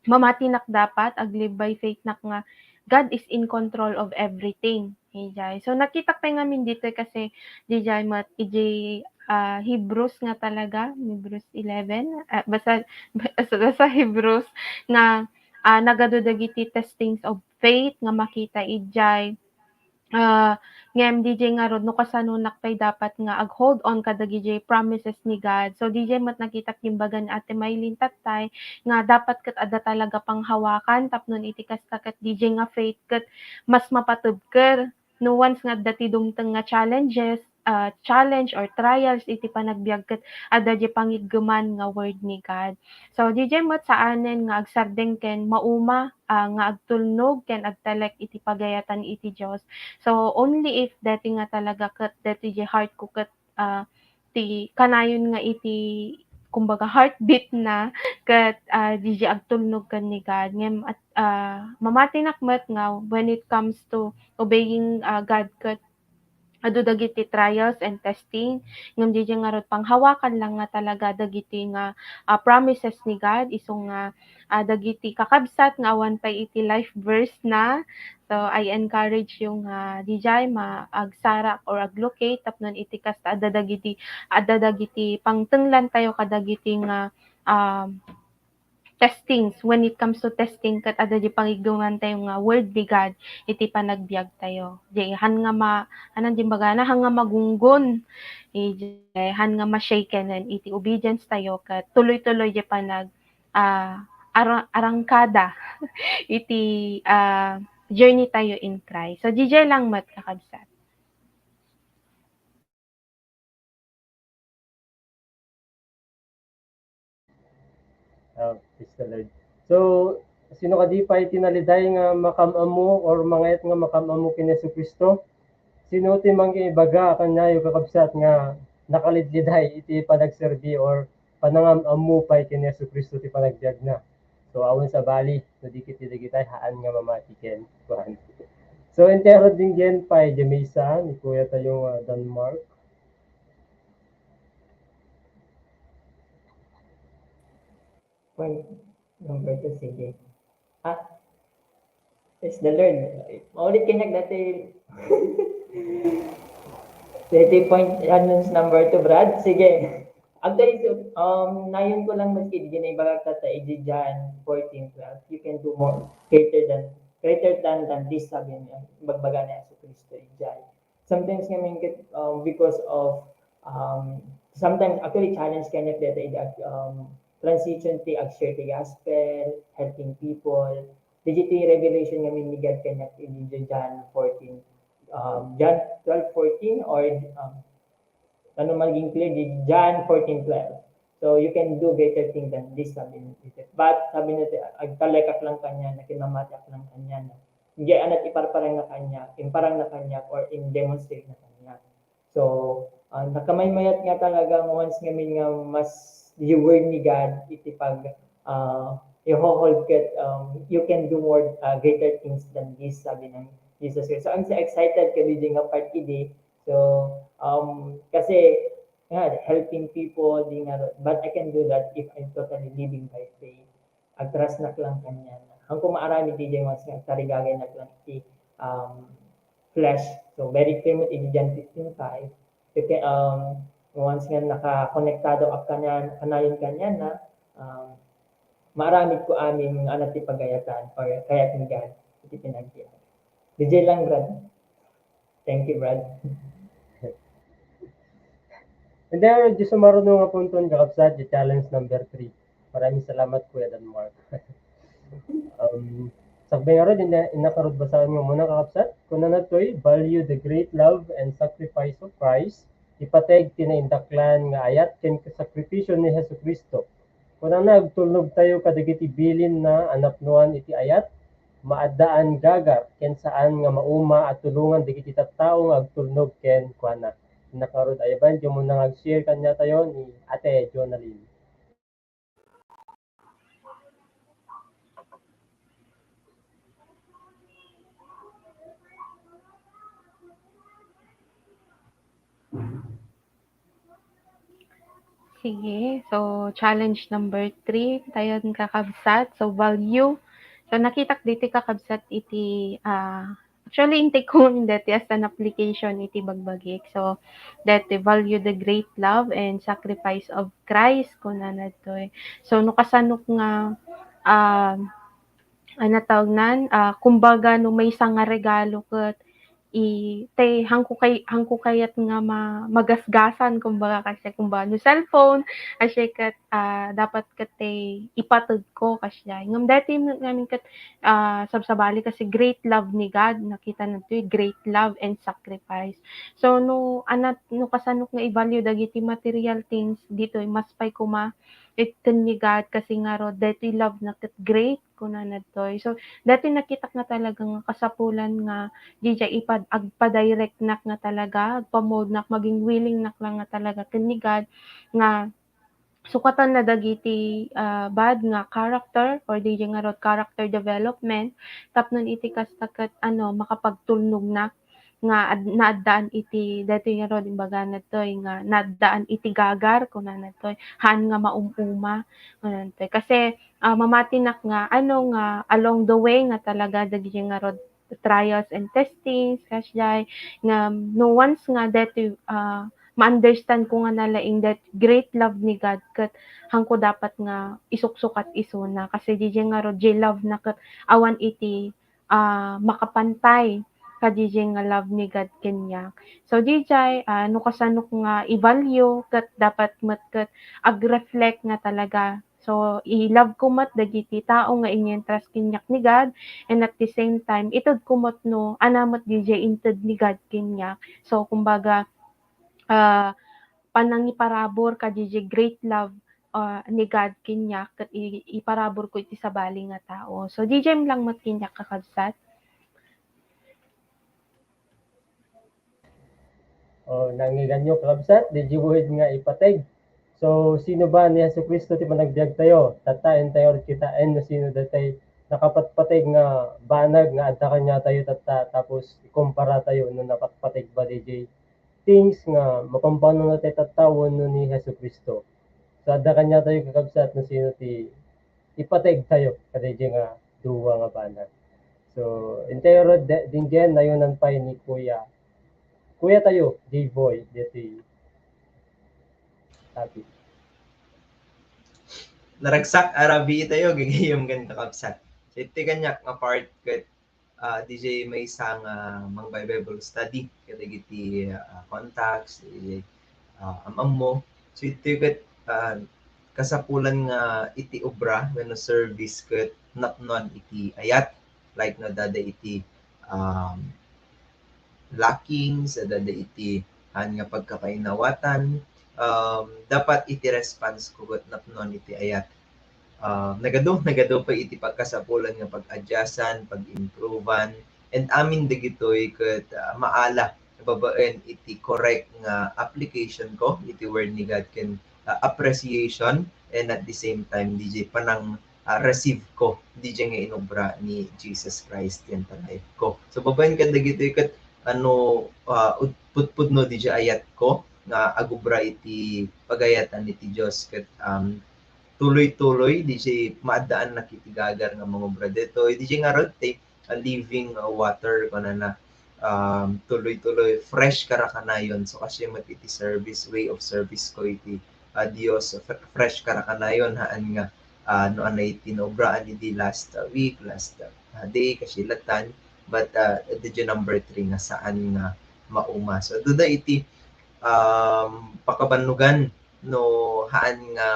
mamatinak dapat, ag-live by faith nak nga God is in control of everything. Ijay. So, nakitak pay ngamin ditoy kasi dijay met ijay, ah, Hebrews nga talaga, Hebrews eleven, ah, basta, basta, basta Hebrews nga, ah, nagadu dagiti testings of faith nga makita ijay. Ah, ngem dijay ngarud no kasanonak pay dapat nga ag-hold on kadagijay promises ni God. So, dijay met nakitak imbaga ni Ate Mylene tattay nga dapat ket adda talaga panghawakan tapno iti kasta ket dijay nga faith ket mas mapatubker. No once nga adda ti dumteng nga challenges, ah, challenge or trials iti panagbiag ket adda dijay pangiggeman nga word ni God. So, dijay met saanen nga agsardeng ken mauma, ah, nga agtulnog ken agtalek iti pagayatan iti Dios. So, only if dati nga talaga ket dati dijay heart ko ket, ah, ti kanayon nga iti, kumbaga, heartbeat na ket, ah, dijay agtulnog ken ni God. Ngem, at, ah, mamatinak met nga when it comes to obeying, ah, God ket adu dagiti trials and testing, ngem diay ngarud panghawakan lang nga talaga dagiti nga, ah, promises ni God, isu nga, ah, dagiti kakabsat nga awan pay iti life verse na. So, I encourage you nga diay ma-, agsara or aglocate tapno iti kasta adda dagiti, adda dagiti pangtenglantayo kadagiti nga, um, testings, when it comes to testing, ket adda di pangigdumantayo nga word ni God iti panagbiagtayo. Di han nga ma-, anan di bagana, han nga magunggon, eh, han nga ma-shaken iti obedience tayo, ket tuloy-tuloy di panag-, ah, ara-, arangkada iti, ah, journey tayo in Christ. So, diay lang met, kakabsat. Ah, praise the Lord. So, sino kadi pay ti naliday nga makam-ammo or mangayat nga makam-ammo ken Jesu-Cristo? Sino ti mangaibaga kaniayo, kakabsat, nga nakalidliday iti panagserbi or panangam-ammo pay ken Jesu-Cristo ti panagbiagna? So, awan sabali, no di ket dagitay haan nga mamati ken kuan. So, entero dinggen pay, di maysa, ni kuya tayo nga Denmark. Point number two, sige. Ah, praise the Lord. Maulit kaniak dati. Dati point, challenge number two, Brad. Sige. Actually, so, um, nayon ko lang maski di na ibagak tata, iti John fourteen twelve. You can do more greater than, greater than, than this, sabi niya. Bagbaga na Jesu Cristo, iti John. Sometimes ngamin ket, um, because of, um, sometimes actually challenge kaniak dayta iti, um, transition ti ag-share ti gospel, helping people. Dagiti revelation ngamin ni God kaniak iti John fourteen, um, John twelve fourteen or, um, ano man naging clear, di John fourteen twelve. So, "You can do greater things than this," sabi ni Jesus. But, sabi ni, agtalekak lang kaniana, kinamatiak lang kaniana. Diay anat iparparang na kaniak, imparang na kaniak, or in-demonstrate na kaniak. So, ah, nakamaymayat nga talaga nga once ngamin nga mas you word ni God, iti pag, ah, ihohold ket, um, you can do more, ah, greater things than this, sabi ni Jesus Christ. So, I'm so excited kadi nga part idi. So, um, kasi, nga, helping people, di nga, but I can do that if I'm totally living by faith. Agtrustnak lang kaniana. Hanko maaramid diay once nga agtarigagaynak lang iti, um, flesh. So, very clear met iti John fifteen five. You can, um, once nga nakakonektado ak kanian, kanayon kaniana, um, maaramid ko amin nga anat ti pagayatan or kayat ni God iti panagbiag. Diay lang, Brad. Thank you, Brad. And then, diay sumaruno nga punton, kakabsat, di challenge number three. Maraming salamat, Kuya Denmark. Um, sakbay ngarud, innak-, innak ngarud basaen nga umuna, kakabsat. Kunana ditoy, "Value the great love and sacrifice of Christ." Ipateg ti naindaklan nga ayat ken sakripisio ni Jesu-Cristo. Kunana, agtulnogtayo kadagiti bilinna a napnoan iti ayat, maaddaan gagar, ken saan nga mauma a tulongan dagiti tattao nga agtulnog kenkuana. Innak ngarud, ayaban, diay umuna nga ag-share kaniatayo ni Ate Jonalyn. Sige. So, challenge number three, tayon, kakabsat. So, value. So, nakitak ditoy, kakabsat, iti, ah, actually, intake ko dati as an application iti bagbagik. So, dati, "Value the great love and sacrifice of Christ," kunana ditoy. So, no kasanok nga, ah, ano tawag nan, ah, kumbaga, no maysa nga regalo ket i-, te, hanko kay-, hanko kayat nga ma-, magasgasan, kumbaga, kasi, kumbaga, no cellphone, kasi ket, ah, dapat ket te ipateg ko, kasi, ngem dati ngamin ket, ah, sabsabali kasi great love ni God, nakita nato, eh, great love and sacrifice. So, no, anat-, no kasanok nga i-value dagiti material things, ditoy, mas pay koma, it ken ni God, kasi ngarud, daytoy love na ket great, kunana ditoy. So, daytoy nakitak nga talaga nga kasapulan nga diay ipad-, agpadirectnak nga talaga, agpamoldnak, maging willingnak lang nga talaga ken ni God nga sukatanna dagiti, ah, bad nga character or diay ngarud character development tapno iti kasta ket, ano, makapagtulnognak nga ad-, naaddaan iti, daytoy ngarud, imbagana toy, nga naaddaan iti gagar, kunana toy, haan nga maum-uma, kunana toy. Kasi, ah, mamatinak nga, ano, nga along the way nga talaga dagiti ngarud trials and testings, kasdiay, nga no once nga daytoy, ah, ma-understand ko nga nalaing that great love ni God, ket haanko dapat nga isuksukat isuna. Kasi diay ngarud, diay love na ket awan iti ah, makapantay kadaydiay nga love ni God kaniak. So, diay, ah, no kasanok nga i-value, ket dapat met ket ag-reflect nga talaga. So, i-love ko met dagiti tao nga ini-entrust kaniak ni God, and at the same time, ited ko met no, ania met diay inted ni God kaniak. So, kumbaga, ah, panangiparabur kadaydiay great love, ah, ni God kaniak ket i-, iparabur ko iti sabali nga tao. So, diay lang met kaniak, kakabsat. O, naangeganyo, kakabsat, diay buhid nga ipateg. So, sino ba ni Jesu-Cristo ti panagbiagtayo? Tatta, intayo kitaen no sino datay nakapatpateg nga banag nga adda kaniatayo tatta, tapos ikumpara tayo no napatpateg ba diay things nga mapampanunotayo tatta wenno ni Jesu-Cristo. So, adda kaniatayo, kakabsat, no sino ti ipategtayo kadaydiay nga dua nga banag. So, intayo rod de-, dinggen, nayonan pay ni Kuya. Kuya tayo, J-Boy, deti topic. Naragsak a rabii tayo, gagayyem ken kakabsat. So, iti kaniak nga part ket ah, diay maysa nga mangbi-Bible study kadagiti, ah, contacts, diay, ah, am-ammo. So, itoy ket, ah, kasapulan nga iti obra wenno service ket napnoan iti ayat. Like no, adda iti, um, lackings, adda iti haan nga pagkakainawatan, um, dapat iti response ko ket napnoan iti ayat. Ah, nagadu, nagadu pay iti pagkasapulan nga pag-adjustan, pag-improvean, and amin dagitoy ket, ah, maala babaen iti correct nga application ko iti Word ni God ken, ah, appreciation, and at the same time, diay panang, ah, receive ko diay nga inobra ni Jesus Christ ken ta life ko. So, babaen kadagitoy ket, ano, ah, ud-, pudpudno diay ayat ko nga agobra iti pagayatan iti Dios ket, um, tuloy-tuloy, diay maaddaannak iti gagar nga mangobra ditoy. Diay ngarud ti a living, uh, water, kunana, um, tuloy-tuloy, fresh karakanayon. So, kasdiay met iti service, way of service ko iti, uh, Dios, fr-, fresh karakanayon, haan nga, uh, no ania iti naobraan idi last, uh, week, last, uh, day, kasdiay latta. But, uh, diay number three nga saan nga mauma. So, adda iti, um, pakabannogan no haan nga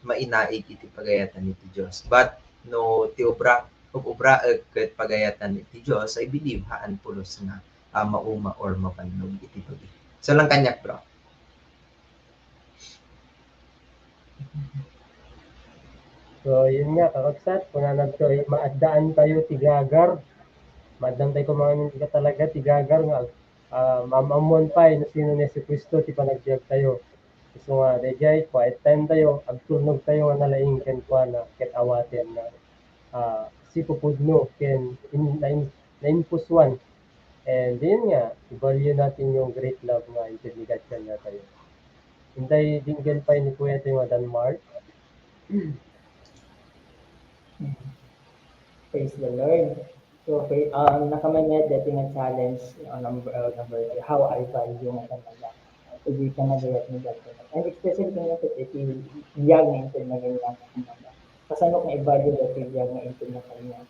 mainaig iti pagayatan iti Dios. But no ti obra, ub-, obraek ket pagayatan iti Dios, I believe, haan pulos nga, ah, mauma or mabannog iti bagi. So, lang kaniak, bro. So, yun nga, kakabsat, kunana ditoy, maaddaantayo ti gagar. Maaddaantayo koma ngamin ti katalaga ti gagar nga, ah, maam-ammoan pay no sino ni Jesu-Cristo ti panagbiagtayo. Isu nga, daydiay, quiet time tayo, agtulnog tayo nga nalaing kenkuana, ket awatenna. Ah, sipupudno, ken in-, nain-, naimpusuan. And yun nga, i-value natin yung great love nga inted ni God kaniatayo. Intay dinggen pay ni Kuya tayo nga Denmark. Praise the Lord. So, okay, um, nakamanet dati nga challenge, uh, number, uh, number three, how I value nga talaga. Iti panagayat ni God. And especially kung iti biag nga inted na ganyan, kumbaga. Kasano kung i-value dati biag nga inted na kanya?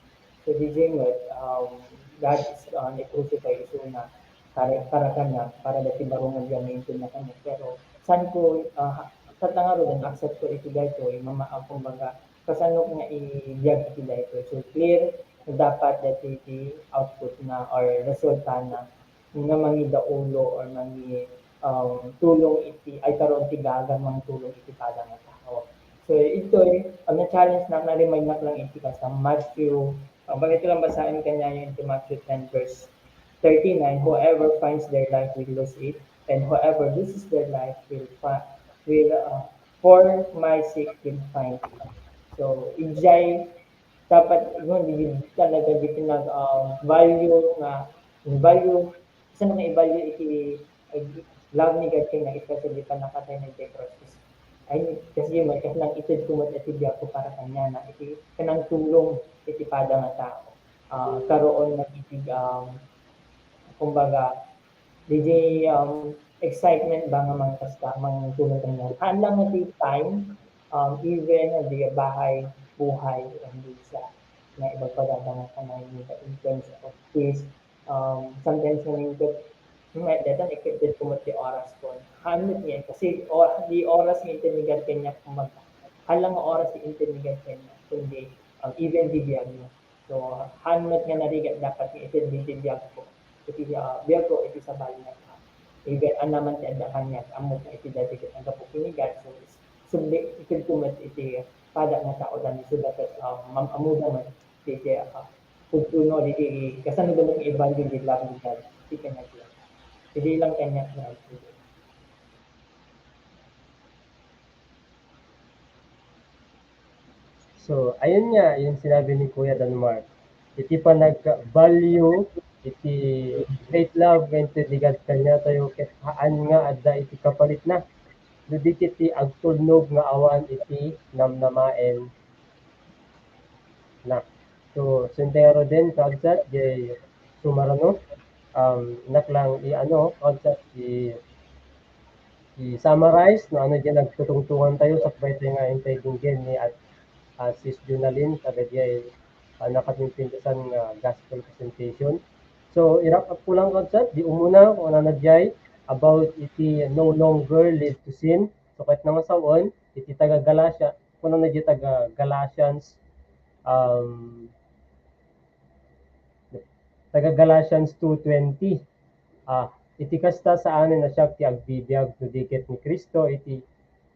So, diay met, um, God is, uh, i-crucify isuna para, para kaniak, para dati baro nga biag nga inted na kaniak. Pero, saan ko, uh, tatangarod ang accept ko iti daytoy, mama-, uh, kumbaga, kasano nga ibiag iti daytoy. So, clear nga dapat dati ti output na or resulta na nga mangidaulo or mangi-, um, tulong iti, ay, karon ti gagar mangtulong iti pada nga tao. So, itoy, ang na-challenge na, na-remind nak lang iti kasta Matthew, ang bakit ko lang basahin kanya yung iti Matthew ten verse thirty-nine, "Whoever finds their life will lose it, and whoever loses their life will fi-, will, uh, for my sake will find it." So, ijay dapat, no, di, di talaga di pinag, um, value nga, value Saan nga i-value iti, ay, love ni God kaniak, especially pannakatayna idiay cross? Ay, kasi met, kasla ited ko met iti biagko para kaniana, iti kanang tulong iti pada nga tao. Ah, karoon na iti, um, kumbaga, diay, um, excitement ba nga mangkasta, mangtulong kaniana. Haan lang nga ti time, um, even diay bahay, buhay, and visa, nga ibagbaga nga kanang in terms of peace, um, sometimes nga nindot, may datan, ited ko met ti oras ko. Haan met nga, kasi o-, di oras nga inted ni God kaniak, kumbaga. Haan lang nga oras ti inted ni God kaniak, kundi, um, even ti biag na. So, haan met nga narigat dapat nga ited ti biag ko. Iti, ah, biag ko, iti sabali na. Even ania man ti adda kaniak, ammok nga iti daytoy ket anggapo ken ni God. So, subli, ited ko met iti pada nga tao, dani, so dapat, um, mam-, ammoda met iti, ah, pudpuno, iti kasano da met nga i-value ti love ni God iti kaniak. Idi lang kaniak nga So, ayun nga, yung sinabi ni Kuya Danmar. Iti panag-value, iti great love nga inted ni God kaniatayo, ket haan nga adda iti kapalitna. No di ket ti agtulnog nga awan iti namnamaen na. So, sentero din, kabsat, jay sumarano, um, nak lang i-, ano, kabsat, i-, i-summarize, no, ano, jay nagtutungtungan tayo, sakbay tayo nga intay dinggen ni at, ah, Sis Junalyn, kadagiti, ah, nakapimpintasan nga gospel presentation. So, i-wrap up ko lang, kabsat, di umuna, kung ano na jay, about iti no longer live to sin. So, ket nangasaon, iti taga-Galatia, kunana iti taga-Galatians, um, taga-Galatians two twenty. Ah, iti kasta, saanen a siak ti agbibiag no di ket ni Cristo iti,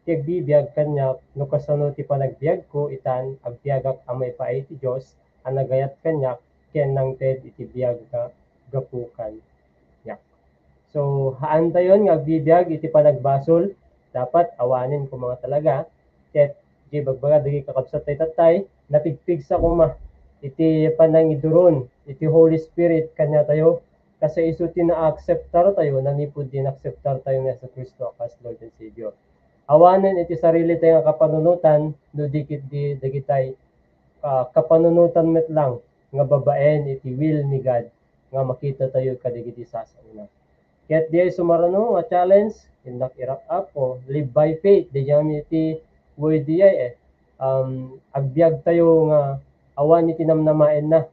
ti agbibiag kaniak, no kasano ti panagbiagko, itan, agbiagak a maipaay iti Dios a nagayat kaniak ken nangted iti biag nga gapu kaniak. So, haantayon nga agbibiag iti panagbasol, dapat awanen koma nga talaga. Ket, di bagbaga, dagiti kakabsat tayo tattay, napigpigsa koma iti panangiduron iti Holy Spirit kaniatayo, kasi isu ti naakseptar tayo, nanipud di naakseptar tayo ni Jesu-Cristo a kas Lord and Savior. Awanen iti sarili tayo nga kapanunotan, no di ket di dagitay, ah, kapanunotan met lang nga babaen iti will ni God nga makita tayo kadagiti sasaona. Ket diay sumarano nga challenge, innak i-wrap up, o live by faith, diay amin iti word diay, eh. Um, agbiag tayo nga awan iti namnamaenna.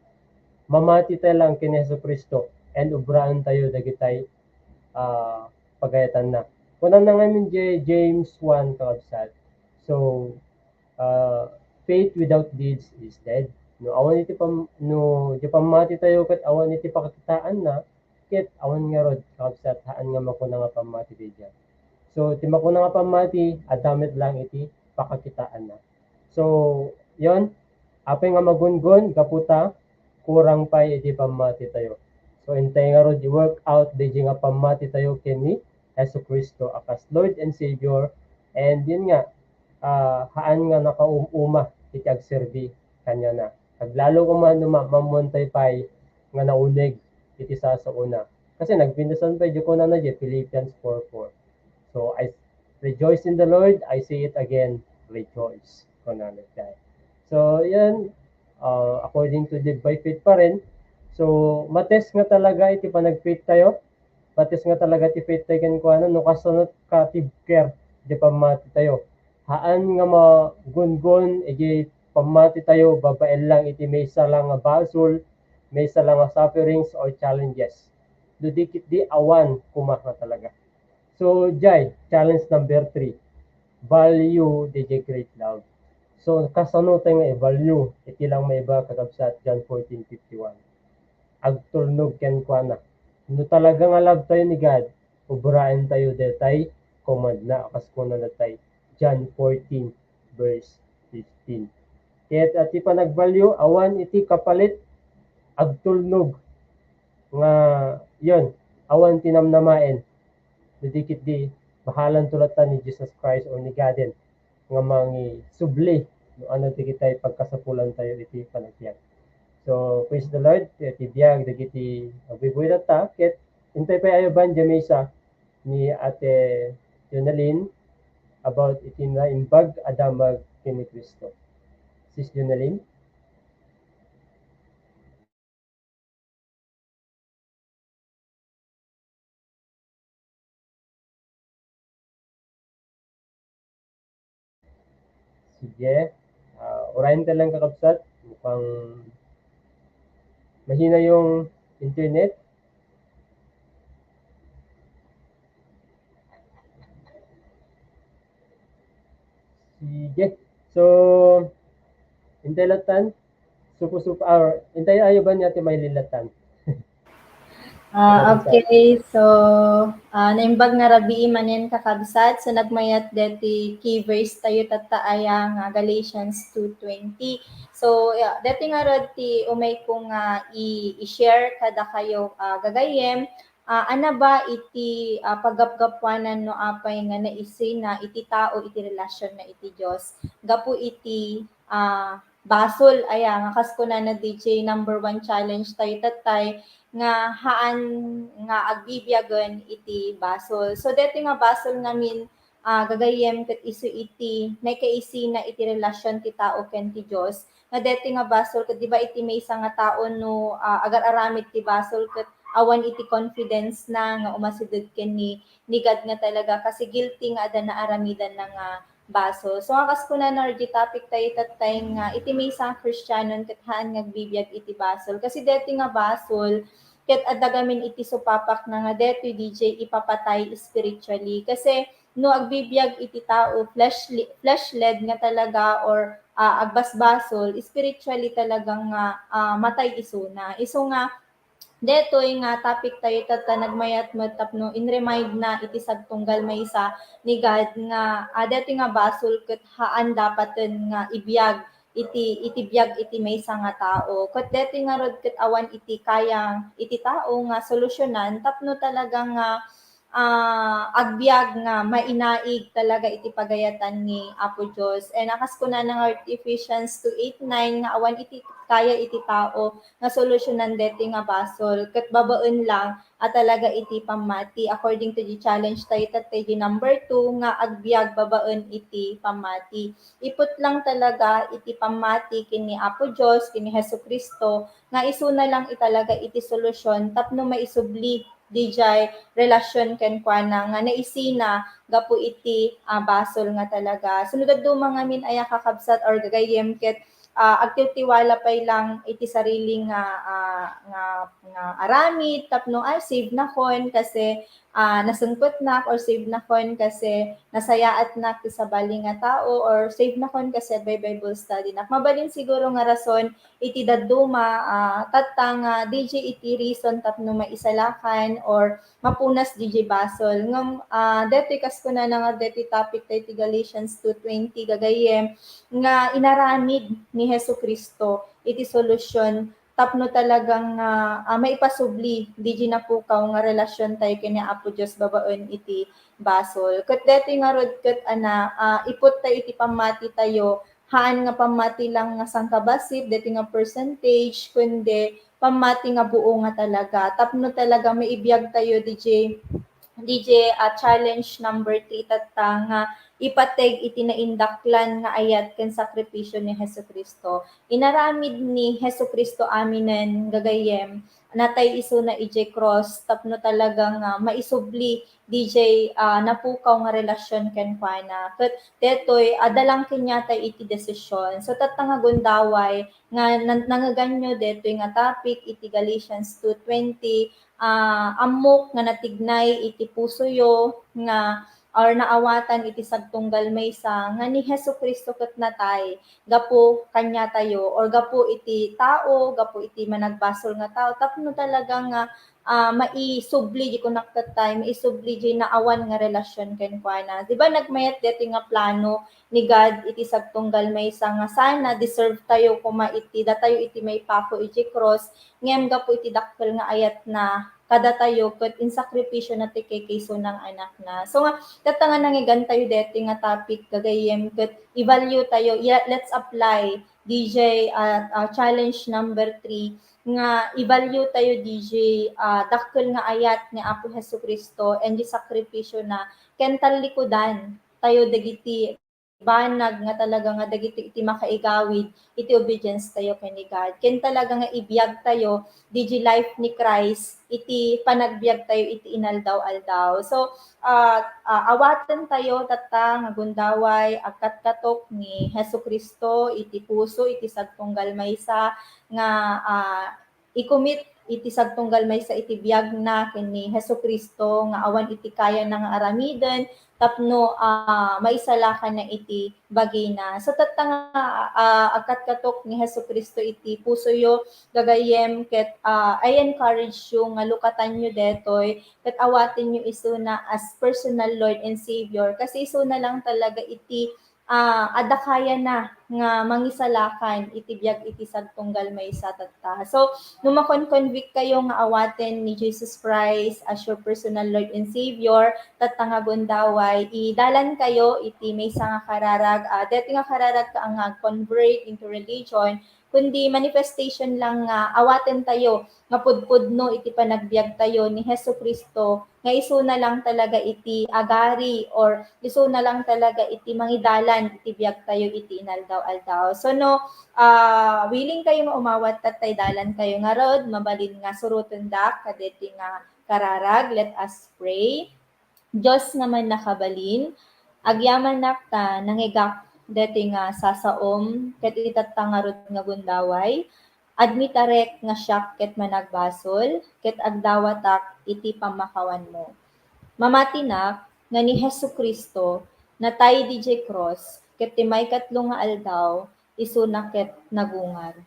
Mamati tayo lang ken Jesu-Cristo, and ubraen tayo dagitay, ah, pagayatanna. Kunana ngamin diay James one, kakabsat. So, ah, faith without deeds is dead. No, awan iti pam-, no, diay pammati tayo ket awan iti pakakitaanna, ket awan ngarud, kakabsat, haan nga makuna nga pammati daydiay. So, ti makuna nga pammati, adda met lang iti pakakitaanna. So, yon, apay nga magunggon, gapu ta, kurang pay iti pammati tayo. So, intay ngarud i-work out daydiay nga pammati tayo ken ni Jesu-Cristo a kas Lord and Savior. And yun nga, ah, haan nga nakaum-uma iti agserbi kaniana. Aglalo koma no ma-, mammuan tayo pay nga nauneg iti sasaona. Kasi nagpintasan pay, di kunana di, Philippians four four. So, I rejoice in the Lord, I say it again, rejoice. Kunana di. So, yan, ah, according to live by faith pa rin. So, matest nga talaga iti panag-faith tayo. Matest nga talaga ti faith tayo kenkuana, no kasano ka tibker di pammati tayo. Haan nga magunggon iti pammati tayo babaen lang iti maysa lang nga basol, maysa lang nga sufferings or challenges. No di ket di awan koma nga talaga. So, jay, challenge number three. Value the great love. So, kasano tayo nga i-value iti lang maiba, kakabsat, John fourteen fifty-one? Agtulnog kenkuana. No talaga nga love tayo ni God, ubraen tayo detay command na, kas kuna detay John fourteen verse fifteen. Ket ti panag-value, awan iti kapalit, agtulnog nga, yon, awan ti namnamaen. Dagiti ket di, bahalan to latta ni Jesus Christ or ni Gaden nga mangisubli no ano dagiti pagkasapulan tayo iti panagbiag. So, praise the Lord, iti biag dagiti agbuy-buy latta, ket Intay pay ayuban diay maysa ni Ate Jonalyn about iti naimbag a damag ken ni Cristo. Sis Jonalyn? Sige. Ah, urayen ta lang, kakabsat. Mukhang mahina yung internet. Sige. So, intay lattan. Supo-supo, ah, intay ayuban ni Ate Maylin lattan. Ah, okay. So, ah, naimbag nga rabii manen, kakabsat. So, nagmayat deti key verse tayo tatta aya nga Galatians two twenty. So, yeah, deti ngarud ti umayko nga i-, i-share kadakayo, ah, gagayyem. Ah, ania ba iti, ah, paggapgapuanan no apay nga naisina iti tao iti relasionna iti Dios gapu iti, ah, basol aya nga kas kunana D J, number one challenge tayo tattay nga haan nga agbibiagen iti basol. So, deti nga basol ngamin, ah, gagayyem ket isu iti naikaisina iti relasion ti tao ken ti Dios. Nga deti nga basol ket di ba iti maysa nga tao no, ah, agar-aramid ti basol ket awan iti confidence na nga umasideg ken ni, ni God nga talaga kasi guilty nga adda naaramidanna nga basol. So, nga kas kunana, R J, topic tayo tattay nga iti maysa nga Kristianon ket haan nga agbibiag iti basol. Kasi deti nga basol, ket adda gamin iti supapakna nga detoy D J ipapatay spiritually. Kasi no agbibiag iti tao, fleshly, flesh-led nga talaga or, ah, agbasbasol, spiritually talaga nga, ah, matay isuna. Isu nga, detoy nga topic tayo tatta nagmayat met tapno in-remind na iti sagtunggal maysa ni God nga, ah, detoy nga basol ket haan dapaten nga ibiag iti, iti biag iti maysa nga tao. Ket detoy ngarud ket awan iti kayang iti tao nga solusyonan tapno talaga nga, ah, agbiag nga mainaig talaga iti pagayatan ni Apo Dios. And, ah, kas kunana nga Ephesians two eight nine nga awan iti kaya iti tao nga solusyonan deti nga basol, ket babaen lang a talaga iti pammati. According to the challenge tayo, tattay di number two nga agbiag babaen iti pammati. Iput lang talaga iti pammati ken ni Apo Dios, ken ni Jesu-Cristo, nga isuna lang italaga iti solusyon tapno maisubli dijay relasyon kenkuana nga naisina gapu iti, ah, basol nga talaga. So, no dadduma ngamin aya kakabsat or gagayyem ket, ah, agtiwtiwala pay lang iti sarili nga, ah, nga, nga aramid tapno, ay, save nakon kasi, ah, nasengpetnak or save nakon kasi nasayaatnak ti sabali nga tao or save nakon kasi adda Bible study nak. Mabalin siguro nga rason iti dadduma, ah, tatta nga D J iti reason tapno maisalakan or mapunas dijay basol. Ngem, ah, detoy kas kunana nga detoy topic tayo ti Galatians two twenty, gagayyem, nga inaramid ni Jesu-Cristo iti solusyon tapno talagang, ah, ah, maipasubli dijay napukaw nga relasyon tayo ken ni Apo Dios babaen iti basol. Ket detoy ngarud ket ana, ah, iput tayo iti pammati tayo, haan nga pammati lang nga sangkabassit, deti nga percentage, kundi pammati nga buo nga talaga. Tapno talaga maibiag tayo, D J, D J, ah, challenge number three tatta nga ipateg iti naindaklan nga ayat ken sakripisio ni Jesu-Cristo. Inaramid ni Jesu-Cristo aminen gagayyem, natay isuna idiay cross tapno talaga nga maisubli dijay, ah, napukaw nga relasyon kenkuana. Ket detoy, adda lang kaniatay iti desisyon. So, tatta nga gundaway nga nan-, nangngeganyo detoy nga topic iti Galatians two twenty, ah, ammok nga natignay iti pusoyo nga or naawatan iti sagtunggal maysa nga ni Jesu-Cristo ket natay gapu kaniatayo or gapu iti tao, gapu iti managbasol nga tao tapno talaga nga ah, maisubli, di kunak tattay, maisubli di naawan nga relasyon kenkuana. Di ba nagmayat deti nga plano ni God iti sagtunggal maysa nga sana deserve tayo koma iti datayo iti maipako iti cross, ngem gapu iti dakkel nga ayatna kadatayo ket insakripisio na ti kaykaysona nga anakna. So nga, tatta nga nangngegan tayo deti nga topic gagayyem ket i-value tayo, ya-, let's apply D J, ah, ah, challenge number three, nga i-value tayo, D J, ah, dakkel nga ayat ni Apo Jesu-Cristo and di sakripisyo na ken tallikudan tayo dagiti banag nga talaga nga dagiti iti makaigawid iti obedience tayo ken ni God. Ken talaga nga ibiag tayo, D J, life ni Christ iti panagbiag tayo iti inaldaw-aldaw. So, ah, ah, awaten tayo tatta nga gundaway, agkatkatok ni Jesu-Cristo iti puso, iti sagtunggal maysa nga, ah, ikumit iti sagtunggal maysa iti biagna ken ni Jesu-Cristo nga awan iti kayana nga aramiden tapno, ah, maisalakanna iti bagina. So, tatta nga, ah, agkatkatok ni Jesu-Cristo iti pusoyo, gagayyem, ket, ah, I encourage you nga lukatanyo detoy, ket awatenyo isuna as personal Lord and Savior, kasi isuna lang talaga iti, ah, adda kayana nga mangisalakan iti biag iti sagtunggal maysa tatta. So, no makon-convict kayo nga awaten ni Jesus Christ as your personal Lord and Savior, tatta nga gundaway, idalan kayo iti maysa nga kararag, ah, deti nga kararag ka nga convert into religion, kundi manifestation lang nga awaten tayo nga pudpudno iti panagbiag tayo ni Jesu-Cristo nga isuna lang talaga iti agari or isuna lang talaga iti mangidalan iti biag tayo iti inaldaw-aldaw. So no, ah, willing kayo nga umawat tatta, idalan kayo ngarud, mabalin nga surotendak kadeti nga kararag. Let us pray. Dios nga Mannakabalin, agyamanak ta nangigak deti nga sasaom ket itatta ngarud nga gundaway, admitarek nga siak ket managbasol ket agdawatak iti pammakawanmo. Mamatinak nga ni Jesu-Cristo natay idiay krus ket ti maikatlo nga aldaw isuna ket nagungar.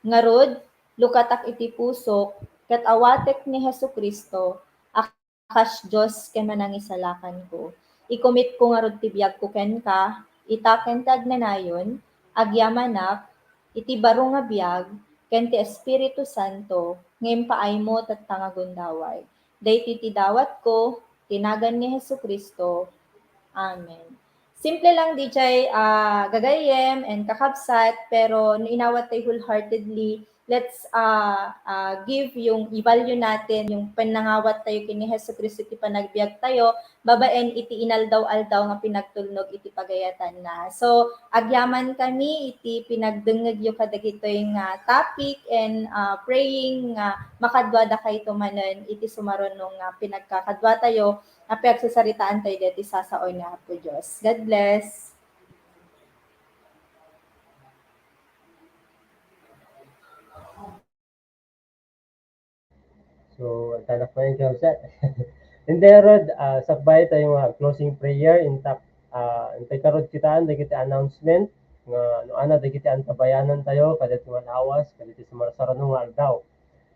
Ngarud, lukatak iti pusok ket awatek ni Jesu-Cristo a kas Dios ken Manangisalakanko. Ikumitko ngarud ti biagko kenka, ita ken ti agnanayon, agyamanak iti baro nga biag ken ti Espiritu Santo nga impaaymo tatta nga gundaway. Daytoy ti dawatko, ti nagan ni Jesu-Cristo. Amen. Simple lang, D J, ah, gagayyem and kakabsat, pero no inawat tayo wholeheartedly, let's, ah, ah, give yung i-value natin, yung panangawat tayo kini Jesu-Cristo ti panagbiag tayo, babaen iti inaldaw-aldaw nga pinagtulnog iti pagayatanna. So, agyaman kami iti pinagdengngegyo kadagitoy nga topic and, ah, praying nga makadua dakayto manen iti sumaruno nga pinagkakadua tayo a piagsasaritaan tayo deti sasao ni Apo Dios. God bless. So, tanak pa yung closet. Hindi, Rod, ah, sakbay tayo nga closing prayer, intak, ah, intay karod kitaan, dagiti announcement, nga no ana dagiti antabayanan tayo, kadagiti malawas, kadagiti sumarsarano nga aldaw.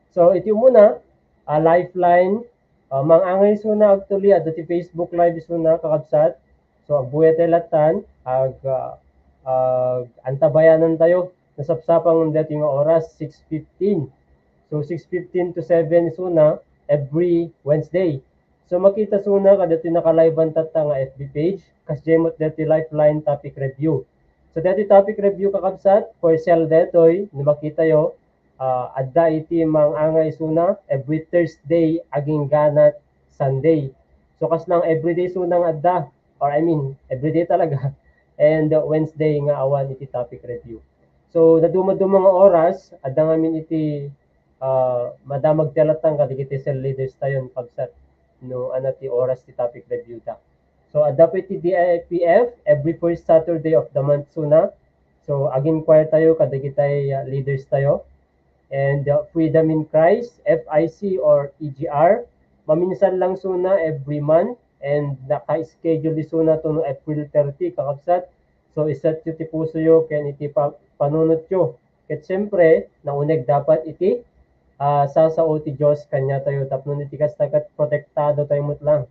So, iti umuna, ah, Lifeline, ah, mangangay isuna actually, adda ti Facebook Live isuna, kakabsat. So, agbuyat tayo latan, ag, ah, ag, antabayanan tayo. Nasapsapang dati nga oras, six fifteen. So, six fifteen to seven isuna, every Wednesday. So, makita suna, kadati nakalive-an tatta nga F B page, kas jemot dati Lifeline topic review. So, dati topic review, kakabsat, for sale detoy, no makita yo, ah, adda iti mangangay isuna every Thursday agingga Sunday. So, kas lang everyday isuna nga adda, or I mean, everyday talaga. And, uh, Wednesday nga awan iti topic review. So, naduma-duma nga oras, adda ngamin iti, ah, madamag ti alatang kadagiti cell leaders tayon, kabsat, no, ana ti oras ti topic review da. So, adda pay ti D I P F every first Saturday of the month isuna. So, ag-inquire tayo kadagitay, uh, leaders tayo. And, uh, Freedom in Christ, F I C or E G R, maminsan lang isuna every month, and naka-schedule isuna to no April thirty, kakabsat. So, iset yo ti puso yo ken iti pa-, panunot yo. Ket siyempre, nauneg dapat iti, ah, sasao ti Dios kaniatayo tapno iti kasta ket protektado tayo met lang.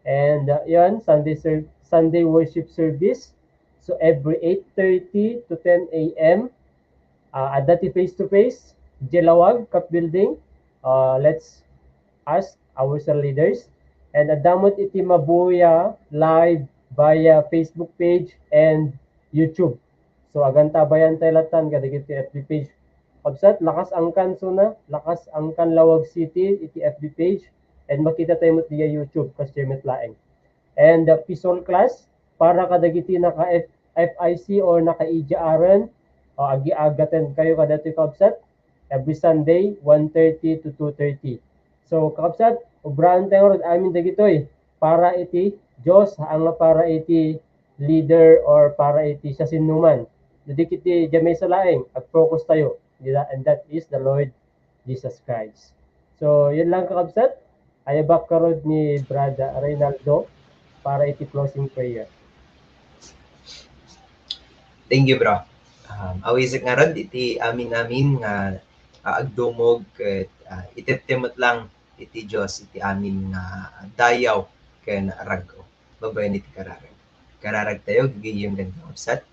And, uh, yun, Sunday ser-, Sunday worship service. So, every eight thirty to ten A M, uh, adda ti face-to-face, Jelawag, Cup Building. Uh, let's ask our cell leaders. And adda met iti mabuya live via Facebook page and YouTube. So, agantabayan tayo latan kadagiti F B page. Kabsat, Lakas Angkan suna, Lakas Angkan Laoag City iti F B page, and makita tayo met diay YouTube, kas met laeng. And the P SOL class, para kadagiti naka F-, F I C or naka-E J R-en, o agi-agaten kayo kadatoy kabsat, every Sunday, one thirty to two thirty. So, kakabsat, ubraan tayo ngarud amin dagitoy para iti Dios, haan nga para iti leader or para iti siasinoman. Dagiti diay maysa laeng, ag-focus tayo. Dida-, and that is the Lord Jesus Christ. So, yun lang, kakabsat. Ayabak karud ni Brother Reynaldo para iti closing prayer. Thank you, bro. Um, awisek ngarud iti amin-amin nga, ah, agdumog ket, ah, iteptemet lang iti Dios iti amin nga dayaw ken rag-o. Babaen iti kararag. Kararag tayo, gagayyem ken kakabsat.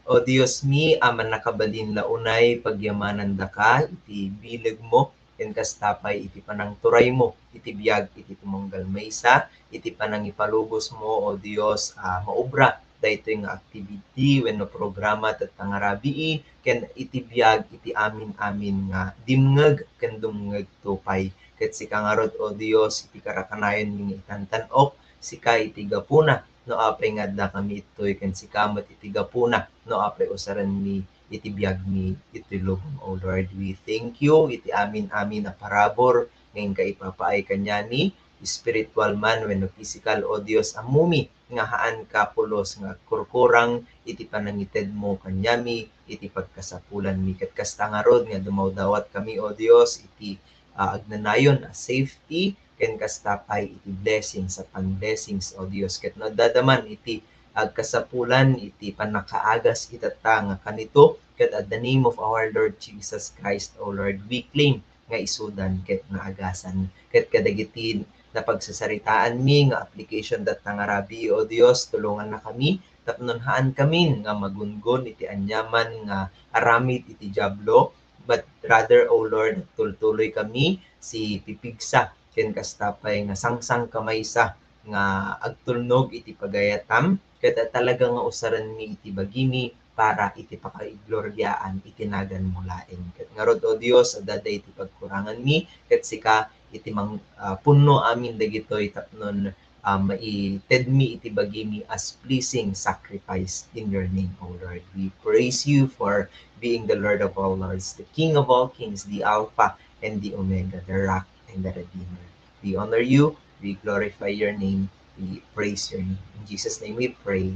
O Dios mi, a mannakabalin la unay, pagyamanandaka iti bilegmo, ken kasta pay iti panangturaymo iti biag iti tumunggal maysa, iti panangipalubosmo, O Dios, a maubra daytoy nga activity wenno programa tatta nga rabii, ken iti biag iti amin-amin nga dimngeg ken dumngegto pay. Ket sika ngarud, O Dios, iti karakanayon nga itantan-ok, sika iti gapuna no apay nga adda kami itoy, ken sika met iti gapuna no apay usarenmi iti biagmi itoy lubong. O Lord, we thank you iti amin-amin a parabur nga inka ipapaay kaniami, spiritual man wenno physical, O Dios, ammomi nga haanka pulos nga agkurkurang iti panangitedmo kaniami iti pagkasapulanmi. Ket kasta ngarud nga dumawdawat kami, O Dios, iti, ah, agnanayon a safety, ken kasta pay iti blessings apan blessings, O Dios. Ket no adda man iti agkasapulan iti pannakaagas itatta nga kanito, ket at the name of our Lord Jesus Christ, O Lord, we claim nga isudan ket naagasan. Ket kadagiti napagsasaritaanmi nga application tatta nga rabii, O Dios, tulongannakami tapno haankamin nga magungon iti aniaman nga aramid iti Diablo, but rather, O Lord, tultuloy kami sipipigsa ken kasta pay nga sangsangkamaysa nga agtulnog iti pagayatam, ket talaga nga usarenmi iti bagimi para iti pakaigloriaan iti naganmo laeng. Ket ngarud, O Dios, adda daydi pagkuranganmi, ket sika iti mang-, ah, punno amin dagitoy tapnon, ah, maitedmi iti bagimi as pleasing sacrifice in your name, O Lord. We praise you for being the Lord of all lords, the King of all kings, the Alpha and the Omega, the Rock and the Redeemer. We honor you, we glorify your name, we praise your name. In Jesus' name we pray.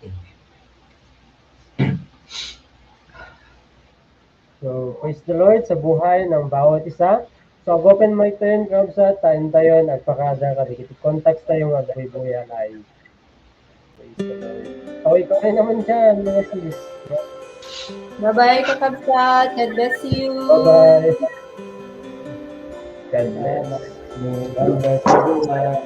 Amen. So, praise the Lord sa buhay ng bawat isa. So, ag-open mic tayo, kabsat, tayo tayo, agpakada, kadagiti contacts tayo nga agbuy-buya live. Praise the Lord. Kaway-kaway naman dyan, mga sis. Bye-bye, kakabsat. God bless you. Bye-bye. God bless. God bless everyone.